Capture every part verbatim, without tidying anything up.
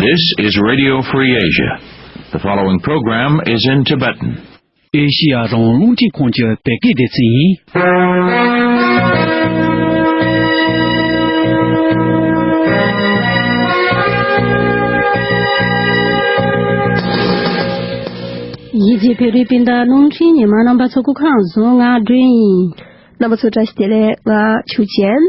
This is Radio Free Asia. The following program is in Tibetan. ཨེ་ཤི་ཡ་རང་དབང་རླུང་འཕྲིན་ཁང་གི་བོད་སྐད་སྡེ་ཚན་ཡིན། གཞིས་བྱེས་བོད་རིགས་སྤུན་ཟླ་རླུང་འཕྲིན་ཉི་མ་རྣམ་པ་ཚོ་སྐུ་ཁམས་བཟང་། ང་སྒྲོན་ཡིན། རྣམ་པ་ཚོ་བཀྲ་ཤིས་བདེ་ལེགས། ང་ཆོས་ཅན།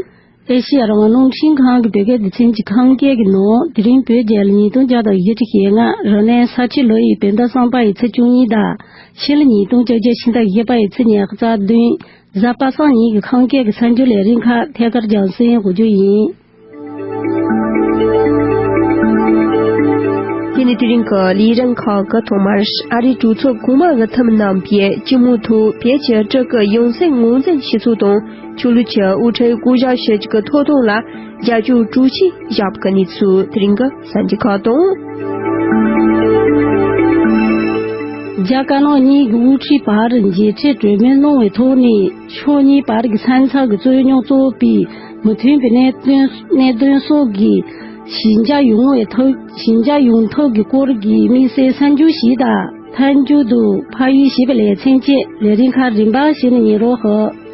ཨེ་ཤི་ཡ་རང་དབང་རླུང་འཕྲིན་ཁང་གི་བོད་སྐད་སྡེ་ཚན་གྱི་ཁམས་སྐད་ཀྱི་ནང་དེ་རིང་བོད་རྒྱལ་ཉིས་སྟོང་བརྒྱ་དང་བཞི་བཅུ་ཞེ་ལྔ་རབ་གནས་ས་བྱི་ལོ་ཡི་བོད་ཟླ་གསུམ་པ་ཡི་ཚེས་བཅུ་གཉིས་དང་ཕྱི་ལོ་ཉིས་སྟོང་བཅོ་བརྒྱད་ཕྱི་ཟླ་བཞི་པ་ཡི་ཚེས་ཉི་ཤུ་རྩ་བདུན། གཟའ་པ་སངས་ཉིན་གྱི་ཁམས་སྐད་ཀྱི་གསར་འགྱུར་ལས་རིམ་ཁག་ཐད་ཀར་རྒྱང་སྲིང་ཞུ་རྒྱུ་ཡིན། དེ་ནས་དེ་རིང་གི་ལས་རིམ་ཁག་གི་ཐོག་མར་ཨ་རིའི་གྲོས་ཚོགས་གོང་མ་གི་འཐུས་མི་རྣམ་པས་སྤྱི་མོས་ཐོག་བོད་ཀྱི་སྤྲུལ་སྐུ་ཡོན་སྲས་ངོས་འཛིན་བྱེད་ཚུལ་དང་། ཆོས་ལུགས་ཀྱི་དབུ་ཁྲིད་བསྐོ་གཞག་བྱེད་རྒྱུ་གི་ཐོབ་ཐང་ལ་རྒྱབ་སྐྱོར་གྲོས་ཆོད་བཞག་པའི་གནས་ཚུལ། དེ་རིང་གི་གསར་འགྱུར་ཁག་དང་། རྒྱ་དཀར་ནག་གཉིས་ཀྱི་དབུ་ཁྲིད་བར་མཇལ་འཕྲད་གྲོས་མོལ་གནང་བའི་ཐོག་ནས། ཕྱོགས་གཉིས་བར་གྱི་ས་མཚམས་ཀྱི་རྩོད་རྙོག་གཙོ་བོ་བའི་མི་མཐུན་པའི་གནད་དོན་གནད་དོན་སོགས་ཀྱི་ཞི་འཇགས་ཡོང་བའི་ཐབས། ཞི་འཇགས་ཡོང་ཐབས་ཀྱི་སྐོར་གྱི་དམིགས་བསལ་གསར་འགྱུར་ཞིག་དང་། མཐའ་མཇུག་ཏུ་ཕ་ཡུལ་ཞེས་པའི་ལེ་ཚན་བཅས་ལས་རིམ་ཁག་རིམ་པ་བཞིན་ཉན་རོགས་ཞུ།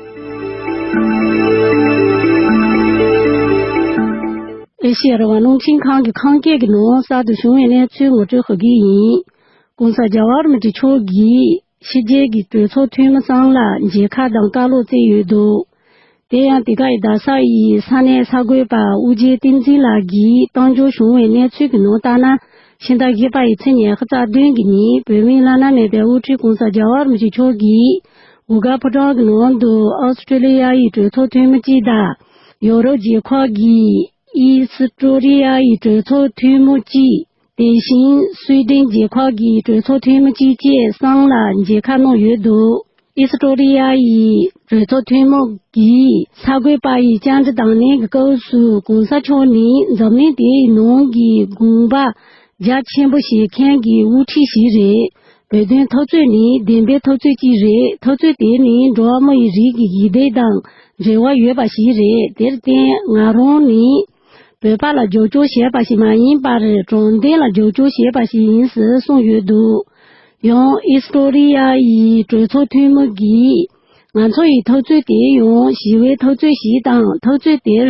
ཨེ་ཤེ་ཡ་རང་དབང་རླུང་འཕྲིན་ཁང་གི་ཁམས་སྐད་ཀྱི་ནང་གསར་དུ་བྱུང་བའི་གནས་ཚུལ་ངོ་སྤྲོད་ཞུ་གི་ཡིན། ྋགོང་ས་རྒྱལ་བ་རིན་པོ་ཆེ་མཆོག་གིས་ཕྱི་རྒྱལ་གྱི་གྲོས་ཚོགས་འཐུས་མི་ཚང་ལ་མཇལ་ཁ་དང་བཀའ་སློབ་སྩལ་ཡོད་འདུག། དེ་ཡང་དེ་ག་ཡི་རྡ་ས་ཡི་ས་གནས་གསར་འགོད་པ་ཨོ་རྒྱན་བསྟན་འཛིན་ལགས་ཀྱིས་གཏམ་བརྗོད་བྱུང་བའི་གནས་ཚུལ་གྱི་ནང་ལྟར་ན། ཕྱི་ཟླ་བཞི་པ་ཡི་ཚེས་ཉི་ཤུ་རྩ་བདུན་གྱི་ཉིན་བོད་མིའི་བླ་ན་མེད་པའི་དབུ་ཁྲིད་ྋགོང་ས་རྒྱལ་བ་རིན་པོ་ཆེ་མཆོག་གིས་འུ་ག་ཕོ་བྲང་གི་ནང་དུ་ཨོ་སི་ཀྲོ་ལི་ཡ་ཡི་གྲོས་ཚོགས་འཐུས་མི་གཅིག་དང་། ཡོ་རོབ་རྒྱལ་ཁབ་ཀྱི་ཨི་སི་ཀྲོ་རི་ཡ་ཡི་གྲོས་ཚོགས་འཐུས་མི་གཅིག། དེ་བཞིན་སུའེ་ཏེན་རྒྱལ་ཁབ་ཀྱི་གྲོས་ཚོགས་འཐུས་མི་གཅིག་བཅས་གསུམ་ལ་མཇལ་ཁ་གནང་ཡོད་འདུག། ཨི་སི་ཀྲོ་རི་ཡ་ཡི་གྲོས་ཚོགས་འཐུས་མི་གིས་གསར་འགོད་པ་ཡི་བཅར་འདྲི་དང་ལེན་གྱི་སྐབས་སུ་ྋགོང་ས་མཆོག་ནི་འཛམ་གླིང་དེའི་ནང་གི་དགོངས་པ་རྒྱ་ཆེན་པོ་བཞེས་མཁན་གྱི་དབུ་ཁྲིད་ཞིག་རེད། བོད་དོན་འཐབ་རྩོད་ནི་བདེན་པའི་འཐབ་རྩོད་ཅིག་རེད། འཐབ་རྩོད་དེ་ནི་འགྲོ་བ་མི་ཡི་རིགས་ཀྱི་ཞི་བདེ་དང་འབྲེལ་བ་ཡོད་པ་ཞིག་རེད། དེར་བརྟེན་ང་རང་ནི། བོད་པ་ལ་རྒྱབ་སྐྱོར་བྱས་པ་ཞིག་མ་ཡིན་པར། དྲང་བདེན་ལ་རྒྱབ་སྐྱོར་བྱས་པ་ཞིག་ཡིན་ཟེར་གསུངས་ཡོད་འདུག། ཡང་ཨི་སི་ཀྲོ་རི་ཡ་ཡི་གྲོས་ཚོགས་འཐུས་མི་གིས། ང་ཚོ་ཡི་འཐབ་རྩོད་དེ་ཡང་ཞི་བའི་འཐབ་རྩོད་ཞིག་དང་། འཐབ་རྩོད་དེར་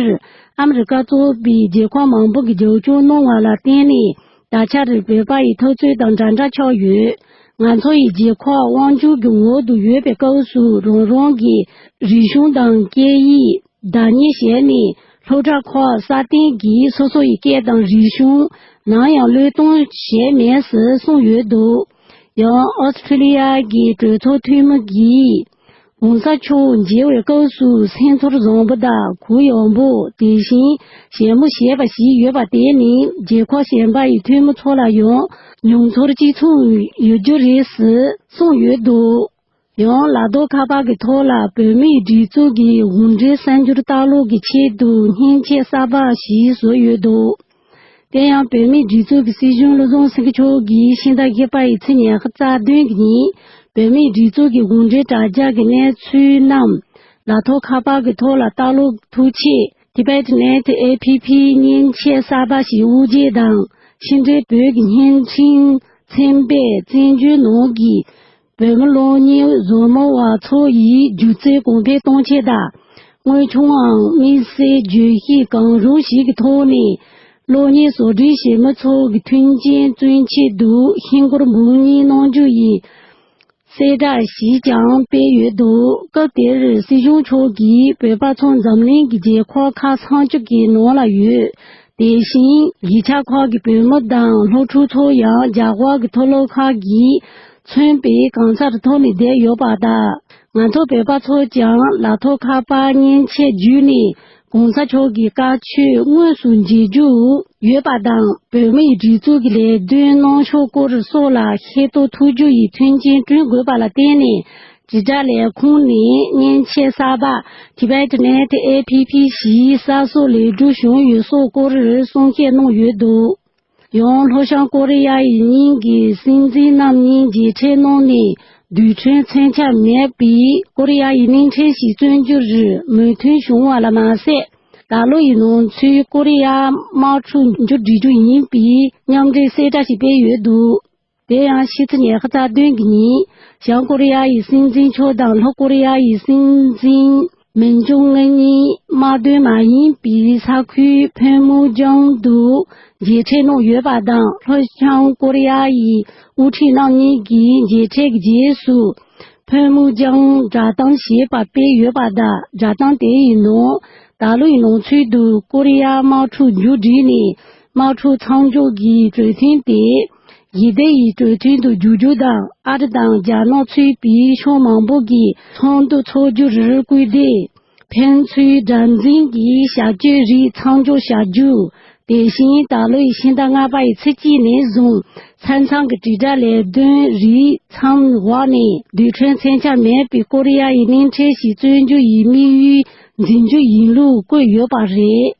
ཨ་མི་རི་ཀ་གཙོས་པའི་རྒྱལ་ཁབ་མང་པོ་གིས་རྒྱབ་སྐྱོར་གནང་བ་ལ་བརྟེན་ནས། ད་ཆར་བོད་པ་ཡི་འཐབ་རྩོད་དང་འདྲ་འདྲ་ཆགས་ཡོད། ང་ཚོ་ཡི་རྒྱལ་ཁབ་དབང་སྒྱུར་གྱི་འོག་ཏུ་ཡོད་པའི་སྐབས་སུ། རང་རང་གི་རིག་གཞུང་དང་སྐད་ཡིག་བདག་གཉེར་བྱས་ནས། སློབ་གྲྭ་ཁག་སྲ་བརྟན་གྱིས་སོ་སོ་ཡི་སྐད་དང་རིག་གཞུང་ནམ་ཡང་བློས་གཏོང་བྱས་མེད་ཟེར་གསུངས་ཡོད་འདུག། ཡང་ཨོ་སི་ཀྲི་ལི་ཡ་གི་གྲོས་ཚོགས་འཐུས་མི་གིས། ྋགོང་ས་མཆོག་མཇལ་བའི་སྐབས་སུ་སེམས་ཚོར་བཟང་པོ་དང་གུ་ཡངས་པོ། དེ་བཞིན་ཞལ་མོ་བཞད་པ་ཞིག་ཡོད་པ་དེ་ནི། རྒྱལ་ཁབ་གཞན་པ་ཡི་འཐུས་མི་ཚོ་ལ་ཡང་མྱོང་ཚོར་གཅིག་མཚུངས་ཡོད་རྒྱུ་རེད་ཟེར་གསུངས་ཡོད་འདུག། ཡང་ལ་དྭགས་ཁ་པར་གྱི་ཐོག་ལ་བོད་མིའི་སྒྲིག་འཛུགས་ཀྱི་གཞུང་འབྲེལ་གསར་འགྱུར་ལྟ་ཀློག་གི་ཆེད་དུ་མཉེན་ཆས་གསར་པ་ཞིག་བཟོས་ཡོད་འདུག། དེ་ཡང་བོད་མིའི་སྒྲིག་འཛུགས་ཀྱི་སྲིད་གཞུང་བློ་བཟང་སེང་གེ་མཆོག་གིས་ཕྱི་ཟླ་བཞི་པ་ཡི་ཚེས་ཉི་ཤུ་རྩ་བདུན་གྱི་ཉིན། བོད་མིའི་སྒྲིག་འཛུགས་ཀྱི་གཞུང་འབྲེལ་དྲ་རྒྱ་གི་གནས་ཚུལ་རྣམས་ལ་དྭགས་ཁ་པར་གྱི་ཐོག་ལ་ལྟ་ཀློག་ཐུབ་ཆེད། Tibet Net A P P མཉེན་ཆས་གསར་པ་ཞིག་དབུ་འབྱེད་དང་། ཕྱི་འབྲེལ་བོད་ཀྱི་བརྙན་འཕྲིན་ཚན་པས་བཙན་བྱོལ་ནང་གི་བོད་མི་གློག་བརྙན་བཟོ་མི་བ་ཚོ་ཡི་སྒྱུ་རྩལ་གོང་འཕེལ་གཏོང་ཆེད་དང་། དངོས་བྱུང་ངམ་དམིགས་བསལ་བརྗོད་གཞི་གང་རུང་ཞིག་གི་ཐོག་ནས། གློག་བརྙན་བཟོ་སྐྲུན་བྱེད་མི་ཚོ་གི་མཐུན་རྐྱེན་བསྐྲུན་ཆེད་དུ། ཧིན་སྒོར་འབུམ་གཉིས་གནང་རྒྱུ་ཡི་གསལ་བསྒྲགས་ཤིག་ཀྱང་སྤེལ་ཡོད་འདུག། སྐབས་དེར་སྲིད་གཞུང་མཆོག་གིས་བོད་པ་ཚོ་འཛམ་གླིང་གི་རྒྱལ་ཁབ་ཁག་སུམ་ཅུ་གི་ནང་ལ་ཡོད། དེ་བཞིན་གཞིས་ཆགས་ཁག་གི་བོད་མི་དང་སློབ་ཕྲུག་ཚོ་ཡང་རྒྱ་གར་གྱི་མཐོ་སློབ་ཁག་གིས་མཚོན་པའི་གང་སར་ཐོན་ནས་བསྡད་ཡོད་པ་དང་། ང་ཚོ་བོད་པ་ཚོ་ཀྱང་ལ་དྭགས་ཁ་པར་མཉེན་ཆས་བརྒྱུད་ནས་གོང་ས་མཆོག་གི་བཀའ་ཆོས་དངོས་སུ་མཇལ་རྒྱུ་ཡོད་པ་དང་། བོད་མིའི་སྒྲིག་འཛུགས་ཀྱི་ལས་དོན་གནང་ཕྱོགས་སྐོར་སོགས་ལ་ཤེས་རྟོགས་ཐུབ་རྒྱུ་ཡི་མཐུན་རྐྱེན་བསྐྲུན་དགོས་པ་ལ་བརྟེན་ནས། དྲིལ་བསྒྲགས་ལས་ཁུངས་ནས་མཉེན་ཆས་གསར་པ་Tibet Net A P P ཞིག་གསར་བཟོ་ལེགས་གྲུབ་བྱུང་ཡོད་སོགས་སྐོར་གསུང་བཤད་གནང་ཡོད་འདུག། ཡང་ལྷོ་བྱང་ཀོ་རི་ཡ་ཡི་གཉིས་ཀྱི་སྲིད་འཛིན་རྣམ་གཉིས་མཇལ་འཕྲད་གནང་ནས། རྡུལ་ཕྲན་མཚོན་ཆ་མེད་པའི་ཀོ་རི་ཡ་ཡི་གླིང་ཕྲན་ཞིག་བཙོན་རྒྱུར་མོས་མཐུན་བྱུང་བ་ལ་མ་ཟད། ད་ལོ་ཡི་ནང་ཚུད་ཀོ་རི་ཡ་དམག་འཁྲུག་མཇུག་སྒྲིལ་རྒྱུ་ཡིན་པའི་མཉམ་འབྲེལ་གསལ་བསྒྲགས་ཤིག་སྤེལ་ཡོད་འདུག་དེ་ཡང་ཕྱི་ཚེས་ཉི་ཤུ་རྩ་བདུན་གྱི་ཉིན་བྱང་ཀོ་རི་ཡ་ཡི་སྲིད་འཛིན་མཆོག་དང་ལྷོ་ཀོ་རི་ཡ་ཡི་སྲིད་འཛིན་མིན་ཅུང་ཨུན་གཉིས་དམག་དོན་མ་ཡིན་པའི་ས་ཁུལ་ཕན་མུ་ཇང་དུ་མཇལ་འཕྲད་གནང་ཡོད་པ་དང་། ལྷོ་བྱང་ཀོ་རི་ཡ་ཡི་དབུ་ཁྲིད་རྣམ་གཉིས་ཀྱིས་མཇལ་འཕྲད་ཀྱི་རྗེས་སུ། ཕོན་མུ་ཅང་བསྒྲགས་གཏམ་ཞེས་པ་སྤེལ་ཡོད་པ་དང་། བསྒྲགས་གཏམ་དེ་ཡི་ནང་ད་ལོ་ཡི་ནང་ཚུད་དུ་ཀོ་རི་ཡ་དམག་འཁྲུག་མཇུག་བསྒྲིལ་ནས། དམག་འཁྲུག་མཚམས་འཇོག་གི་གྲོས་མཐུན་དེ་ཞི་བདེ་ཡི་གྲོས་མཐུན་དུ་འགྱུར་རྒྱུ་དང་། ཨ་རི་དང་རྒྱ་ནག་ཚུད་པའི་ཕྱོགས་མང་པོ་གིས་ཚོགས་འདུ་འཚོགས་རྒྱུར་སྐུལ་འདེད། ཕན་ཚུན་དགྲར་འཛིན་གྱི་བྱ་སྤྱོད་རིགས་མཚམས་འཇོག་བྱ་རྒྱུ། དེ་བཞིན་ད་ལོའི་ཕྱི་ཟླ་ལྔ་པའི་ཚེས་གཅིག་ནས་བཟུང་ས་མཚམས་ཀྱི་དྲིལ་བསྒྲགས་ལས་དོན་རིགས་མཚམས་འོག་ནས་རྡུལ་ཕྲན་མཚོན་ཆ་མེད་པའི་ཀོ་རི་ཡ་ཡི་གླིང་ཕྲན་ཞིག་བཙོན་འཇུག་ཡི་དམིགས་ཡུལ་འཛིན་རྒྱུ་ཡིན་ལུགས་བཀོད་ཡོད་པ་རེད།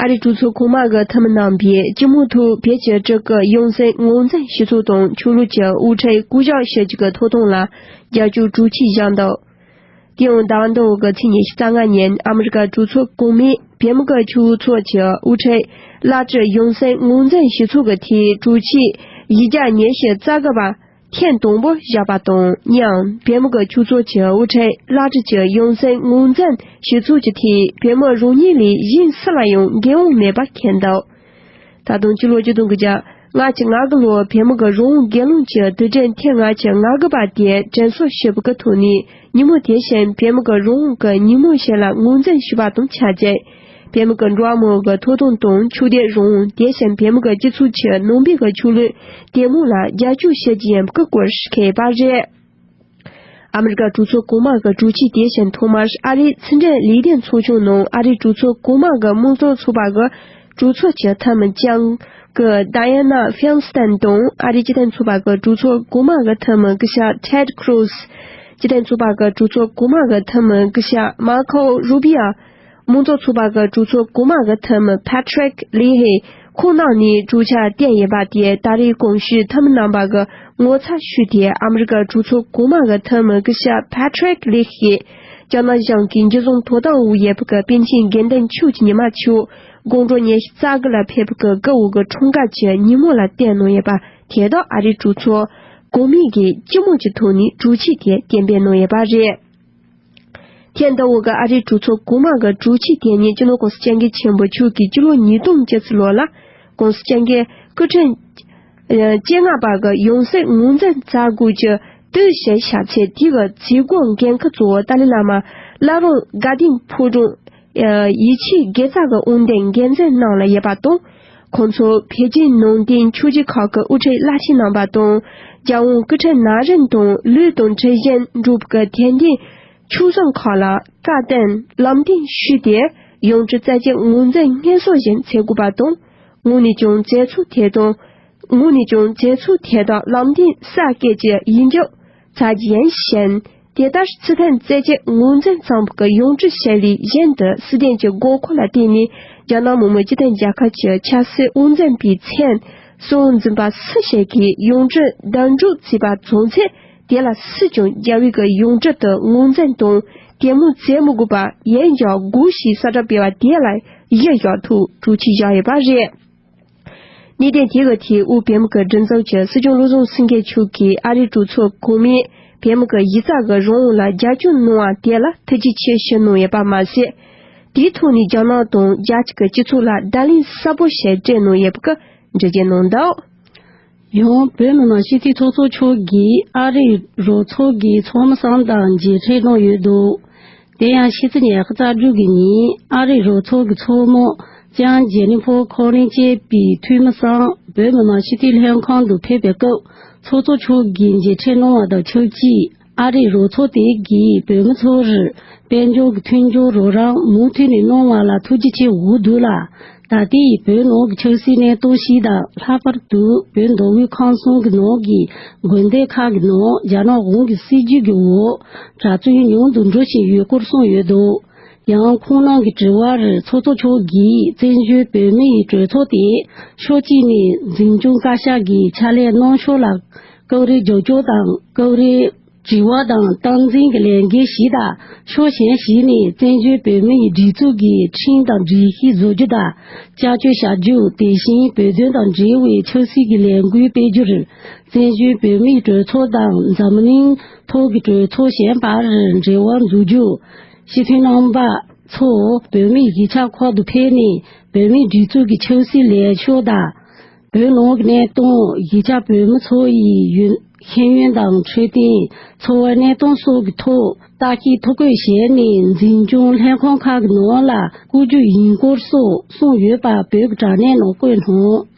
ཨ་རིའི་གྲོས་ཚོགས་གོང་མ་གི་འཐུས་མི་རྣམ་པས་སྤྱི་མོས་ཐོག་བོད་ཀྱི་སྤྲུལ་སྐུ་ཡོན་ཙེ་ངོས་འཛིན་ཞུ་ཚུལ་དང་། ཆོས་ལུགས་ཀྱི་དབུ་ཁྲིད་སྐུ་ཞབས་ཞིག་གི་ཐོབ་ཐང་ལ་རྒྱབ་སྐྱོར་གྲོས་ཆོད་བཞག་འདུག་དེ་ཡང་ཟླ་བ་འདིའི་གི་ཚེས་ཉི་ཤུ་རྩ་ལྔ་ཉིན་ཨ་མི་རི་ཀ་གྲོས་ཚོགས་གོང་མས་བོད་མི་གི་ཆོས་ཚོགས་ཀྱི་དབུ་ཁྲིད་བླ་སྤྲུལ་ཡོན་ཙེ་ངོས་འཛིན་ཞུ་ཚུལ་གྱི་ཐད་གྲོས་ཆོད་བཞི་བརྒྱ་ཉི་ཤུ་རྩ་དགུ་པ་ཐེངས་དང་པོ་བཞག་པ་དང་། ཡང་བོད་མི་གི་ཆོས་ཚོགས་ཀྱི་དབུ་ཁྲིད་བླ་སྤྲུལ་གྱི་ཡོན་ཙེ་ངོས་འཛིན་ཞུ་ཚུལ་གྱི་ཐད་བོད་མི་རང་ཉིད་ལས་གཞན་སུ་ལ་ཡང་འགན་དབང་མེད་པ་མཁྱེན་འདུག་ད་དུང་སྤྱི་ལོ་ཆིག་སྟོང་དགུ་བརྒྱ་ལྔ་བཅུ་ང་དགུ་ལོར་བོད་མི་གི་རང་དབང་སྒེར་ལངས་ཀྱི་དུས་དྲན་ཐེངས་ལྔ་བཅུ་ང་དགུ་པ་དེ་དྲན་གསོ་ཞུ་བའི་ཐོག་ནས། ཉིན་མོ་དེ་བཞིན་བོད་མི་གི་རང་དབང་གི་ཉིན་མོ་ཞིག་ལ་ངོས་འཛིན་ཞུས་པ་དང་ཆབས་ཅིག་བོད་མི་གི་འགྲོ་བ་མང་པོ་གི་ཐོབ་ཐང་དང་། ཆོས་དད་རང་དབང་། དེ་བཞིན་བོད་མི་གི་སྤྱི་ཚོགས་ཀྱི་ནང་པའི་གི་ཆོས་ལུགས་དེ་མོ་ལ་རྒྱབ་སྐྱོར་བྱེད་རྒྱུ་ཡིན་པའི་སྐོར་ཞིག་བཀོད་ཡོད་པ་རེད། ཨ་མི་རི་ཀ་གྲོས་ཚོགས་གོང་མ་གི་གྲོས་ཆོད་དེ་བཞིན་ཐོག་མར་ཨ་རིའི་ཕྱི་འབྲེལ་ལས་དོན་ཚོགས་ཆུང་ནང་ཨ་རིའི་གྲོས་ཚོགས་གོང་མ་གི་དམངས་གཙོ་ཚོགས་པ་གི་གྲོས་ཚོགས་ཀྱི་འཐུས་མི་ལྕམ་སྐུ་ཌ་ཡ་ན་ཧྥིན་སྟན་དང་། ཨ་རིའི་སྤྱི་མཐུན་ཚོགས་པ་གི་གྲོས་ཚོགས་གོང་མ་གི་འཐུས་མི་སྐུ་ཞབས་ཐེད་ཁྲུ་སི། སྤྱི་མཐུན་ཚོགས་པ་གི་གྲོས་ཚོགས་གོང་མ་གི་འཐུས་མི་སྐུ་ཞབས་མར་ཁོ་རུ་བྷི་ཡ། དམངས་གཙོ་ཚོགས་པ་གི་གྲོས་ཚོགས་གོང་མ་གི་འཐུས་མི་ཕ་ཁྲིག་ལི་ཧེ། ཁོང་རྣམ་གཉིས་གྲོས་འཆར་བཏོན་ཡོད་པ་དེ་ད་རེས་གོང་ཞུས་འཐུས་མི་རྣམ་པ་གི་ངོ་ཚ་ཞུས་ཏེ། ཨ་མི་རི་ཀ་གྲོས་ཚོགས་གོང་མ་གི་འཐུས་མི་སྐུ་ཞབས་ཕ་ཁྲིག་ལི་ཧེ། རྒྱ་ནག་གཞུང་གི་འཇུ་བཟུང་ཐོབ་ཐང་འོག་ཡོད་པའི་པཎ་ཆེན་དགེ་འདུན་ཆོས་ཀྱི་ཉི་མ་མཆོག་དགོང་དྲོ་ཉི་ཤུ་རྩ་དགུ་ལ་ཕེབས་པའི་སྐུ་འོག་གི་འཁྲུངས་སྐར་གྱི་ཉིན་མོ་ལ་བཏོན་གནང་ཡོད་པ་དེ་དག་ཨ་རིའི་གྲོས་ཚོགས་གོང་མའི་གི་སྤྱི་མོས་ཀྱི་ཐོག་ནས་གྲོས་ཆོད་དེ་གཏན་འབེབས་གནང་ཡོད་པ་རེད། ཐེངས་འདི་འོག་གི་ཨ་རིའི་གྲོས་ཚོགས་གོང་མ་གི་གྲོས་ཆོད་དེ་ཉིད་སྤྱི་ནོར་༸གོང་ས་༸སྐྱབས་མགོན་ཆེན་པོ་མཆོག་གིས་སྤྱི་ལོ་ཉིས་སྟོང་བཅུ་གཅིག་ལོ་ལ་༸གོང་ས་༸སྐྱབས་མགོན་སྐུ་ཕྲེང་བཅོ་ལྔ་པ་གི་ཡང་སྲིད་ངོས་འཛིན་མཛད་སྒོ་གི་དུས་བཞིའི་ཞབས་ཕྱི་དེ་གི་མཛད་སྒོའི་འགན་ཁུར་གཙོ་བོ་ཏཱ་ལའི་བླ་མ་བླ་བྲང་དགའ་ལྡན་ཕོ་བྲང་ཡིད་ཆེས་དགེ་རྩ་གི་དབུ་འདུས་འགན་འཛིན་གནང་ལ་ཡོད་པ་དང་། ཁོང་ཚོ་བོད་བརྒྱུད་ནང་བསྟན་ཆོས་བརྒྱུད་ཁག་གི་དབུ་ཁྲིད་བླ་ཆེན་རྣམ་པ་དང་། རྒྱལ་དབང་སྐུ་ཕྲེང་ན་རིམ་དང་ལུས་དང་གྲིབ་བཞིན་འགྲོགས་པའི་དད་ལྡན་ཆོས་བཟང་ཁག་ལ་བཀའ་བསྟན་ལམ་སྟོན་ཞུས་ཏེ། ཡང་སྲིད་རྩ་ཆེན་ངོས་འཛིན་སྙན་སེང་ཞིག་མཛད་དགོས་པ་དང་། ངོས་ནས་ཀྱང་མཛད་ཚུལ་དེ་དང་། ངོས་ནས་ཀྱང་མཛད་ཚུལ་དེ་དག་ལམ་སྟོན་གསར་བསྐོས་ཀྱི་ཡིག་འཇོག་ཚར་རྒྱུ་ཡིན་ཞིང་། དེ་ལྟར་སྤྱི་མཐུན་རྩ་ཆེན་ངོས་འཛིན་གཙང་པོ་གི་ཡང་སྲིད་ཞལ་ལས་གཞན་དུ་སྲིད་དོན་གྱི་དགོས་མཁོ་ལ་བརྟེན་ནས་རྒྱ་ནག་མི་དམངས་སྤྱི་མཐུན་རྒྱལ་ཁབ་ཀྱི་ཆབ་སྲིད་དབང་འཛིན་པའི་མཚན་གསོལ་འཛིན་པ་སུ་ཞིག་གིས་ཡང་སྲིད་གདན་འདྲེན་བྱས་པ་ཚང་ཚེ་དེ་ལ་སུས་ཀྱང་རྒྱལ་བའི་གི་ཡང་སྲིད་དུ་ངོས་འཛིན་དང་དད་མོས་བྱེད་མི་དགོས་པ་ཡིན་ཀྱང་དགོས་ཞེས་གསལ་བསྒྲགས་སྤེལ་བ་དེ་ལ་གཞི་བཞག་ཐོག་གྲོས་ཆོད་བཞག་ཡོད་པ་རེད། གནད་དོན་དེ་གི་ཐད་དབུས་བོད་མི་གི་སྒྲིག་འཛུགས་ཀྱི་སྲིད་སྐྱོང་བློ་བཟང་སེང་གེ་མཆོག་གིས་ཨ་རིའི་གྲོས་ཚོགས་གོང་མས་བོད་མི་གི་གཞི་རྩ་གི་རང་དབང་ལ་རྒྱབ་སྐྱོར་གནང་བ་དེ་ལ་ཐུགས་རྗེ་ཆེ་ཞུ་གནང་ཡོད་པ་མ་ཟད། དེའི་ཐོག་ནས་རྒྱ་ནག་དང་རྒྱལ་སྤྱི་གི་སྤྱི་ཚོགས་ལ་བརྡ་ལན་གསལ་པོ་ཞིག་སྤྲད་གནང་ཡོད་པ་གི་འགྲེལ་བརྗོད་གནང་འདུག་ཡང་བོད་མི་མང་སྤྱི་འཐུས་ཚོགས་གཙོ་མཆོག་གིས་ཨ་རིའི་རོགས་ཚོགས་ཀྱི་ཚོགས་མི་གསུམ་དང་མཇལ་འཕྲད་གནང་ཡོད་འདུག་དེ་ཡང་ཕྱི་ཚེས་ཉི་ཤུ་རྩ་དྲུག་གི་ཉིན་ཨ་རིའི་རོགས་ཚོགས་ཀྱི་ཚོགས་མི་ལྕམ་ཇེ་ནི་ཕོར་ཁོ་ལིན་བཅས་པའི་འཐུས་མི་གསུམ་བོད་མི་མང་སྤྱི་འཐུས་ལྷན་ཁང་དུ་ཕེབས་པའི་སྐབས། ཚོགས་གཙོ་མཆོག་གིས་མཇལ་འཕྲད་གནང་བ་དང་ཆབས་ཅིག་ཨ་རིའི་རོགས་ཚོགས་དེ་གིས་བོད་མི་ཚོར་དཔལ་འབྱོར་གྱི་མཐུན་སྦྱོར་རོགས་རམ་མུ་མཐུད་ནས་གནང་བ་ལ་ཐུགས་རྗེ་ཆེ་ཞུ་གི་འདུག་ལ། ད་ལྟའི་བོད་ནང་གི་ཆབ་སྲིད་གནས་སྟངས་ཤིག་དང་། ལྷག་པར་དུ་བོད་མདོ་དབུས་ཁམས་གསུམ་གྱི་ནང་གི་དགོན་སྡེ་ཁག་གི་ནང་རྒྱ་ནག་གཞུང་གི་སྲིད་བྱུས་ཀྱི་འོག་གྲྭ་བཙུན་ཉུང་དུ་འགྲོ་བཞིན་ཡོད་སྐོར་གསུངས་ཡོད་འདུག། ཡང་ཁོང་རྣམས་ཀྱི་དྲི་བར་ཚོགས་གཙོ་མཆོག་གིས་བཙན་བྱོལ་བོད་མིའི་གྲོས་ཚོགས་དེ་ཕྱོགས་གཅིག་ནས་འཛིན་སྐྱོང་བཀའ་ཤག་གི་ཕྱག་ལས་གནང་ཕྱོགས་ལ་སྐབས་རེ་རྒྱབ་སྐྱོར་དང་། སྐབས་རེ་དྲི་བ་དང་སྟངས་འཛིན་གྱི་ལས་འགན་ཞིག་དང་། ཕྱོགས་གཞན་ཞིག་ནས་བཙན་བྱོལ་བོད་མིའི་སྒྲིག་འཛུགས་ཀྱི་ཁྲིམས་དང་སྒྲིག་གཞི་བཟོ་རྒྱུ་དང་། བསྐྱར་བཅོས་བྱ་རྒྱུ། དེ་བཞིན་བོད་དོན་དང་འབྲེལ་བའི་ཆབ་སྲིད་ཀྱི་ལས་འགུལ་སྤེལ་རྒྱུར། བཙན་བྱོལ་བོད་མིའི་གྲོས་ཚོགས་དང་འཛམ་གླིང་ཐོག་གི་གྲོས་ཚོགས་གཞན་བར་འབྲེལ་བ་འཛུགས་རྒྱུ། སྤྱི་འཐུས་རྣམ་པ་ཚོ་བོད་མིའི་གཞིས་ཆགས་ཁག་ཏུ་ཕེབས་ནས་བོད་མིའི་སྒྲིག་འཛུགས་ཀྱི་ཆབ་སྲིད་ལངས་ཕྱོགས་དང་། བོད་ནང་གི་གནས་སྟངས། གཞིས་ཆགས་བོད་མི་ཚོ་ཡི་ཡོན་ཤེས་ཡོན་དང་འཕྲོད་བསྟེན། འཚོ་བའི་གནས་སྟངས་སོགས་ཀྱི་ཐོག་བརྟག་དཔྱད་ཐོ་འགོད་བྱས་ནས་འཛིན་སྐྱོང་ལྷན་ཁང་ཁག་གི་ནང་ལ་བསྐོ་རྒྱུ་ཡིན་སྐོར་སོགས་གསུངས་ཡོད་པ་བོད་ཀྱི་དྲ་གནས་ནང་བཀོད་གནང་།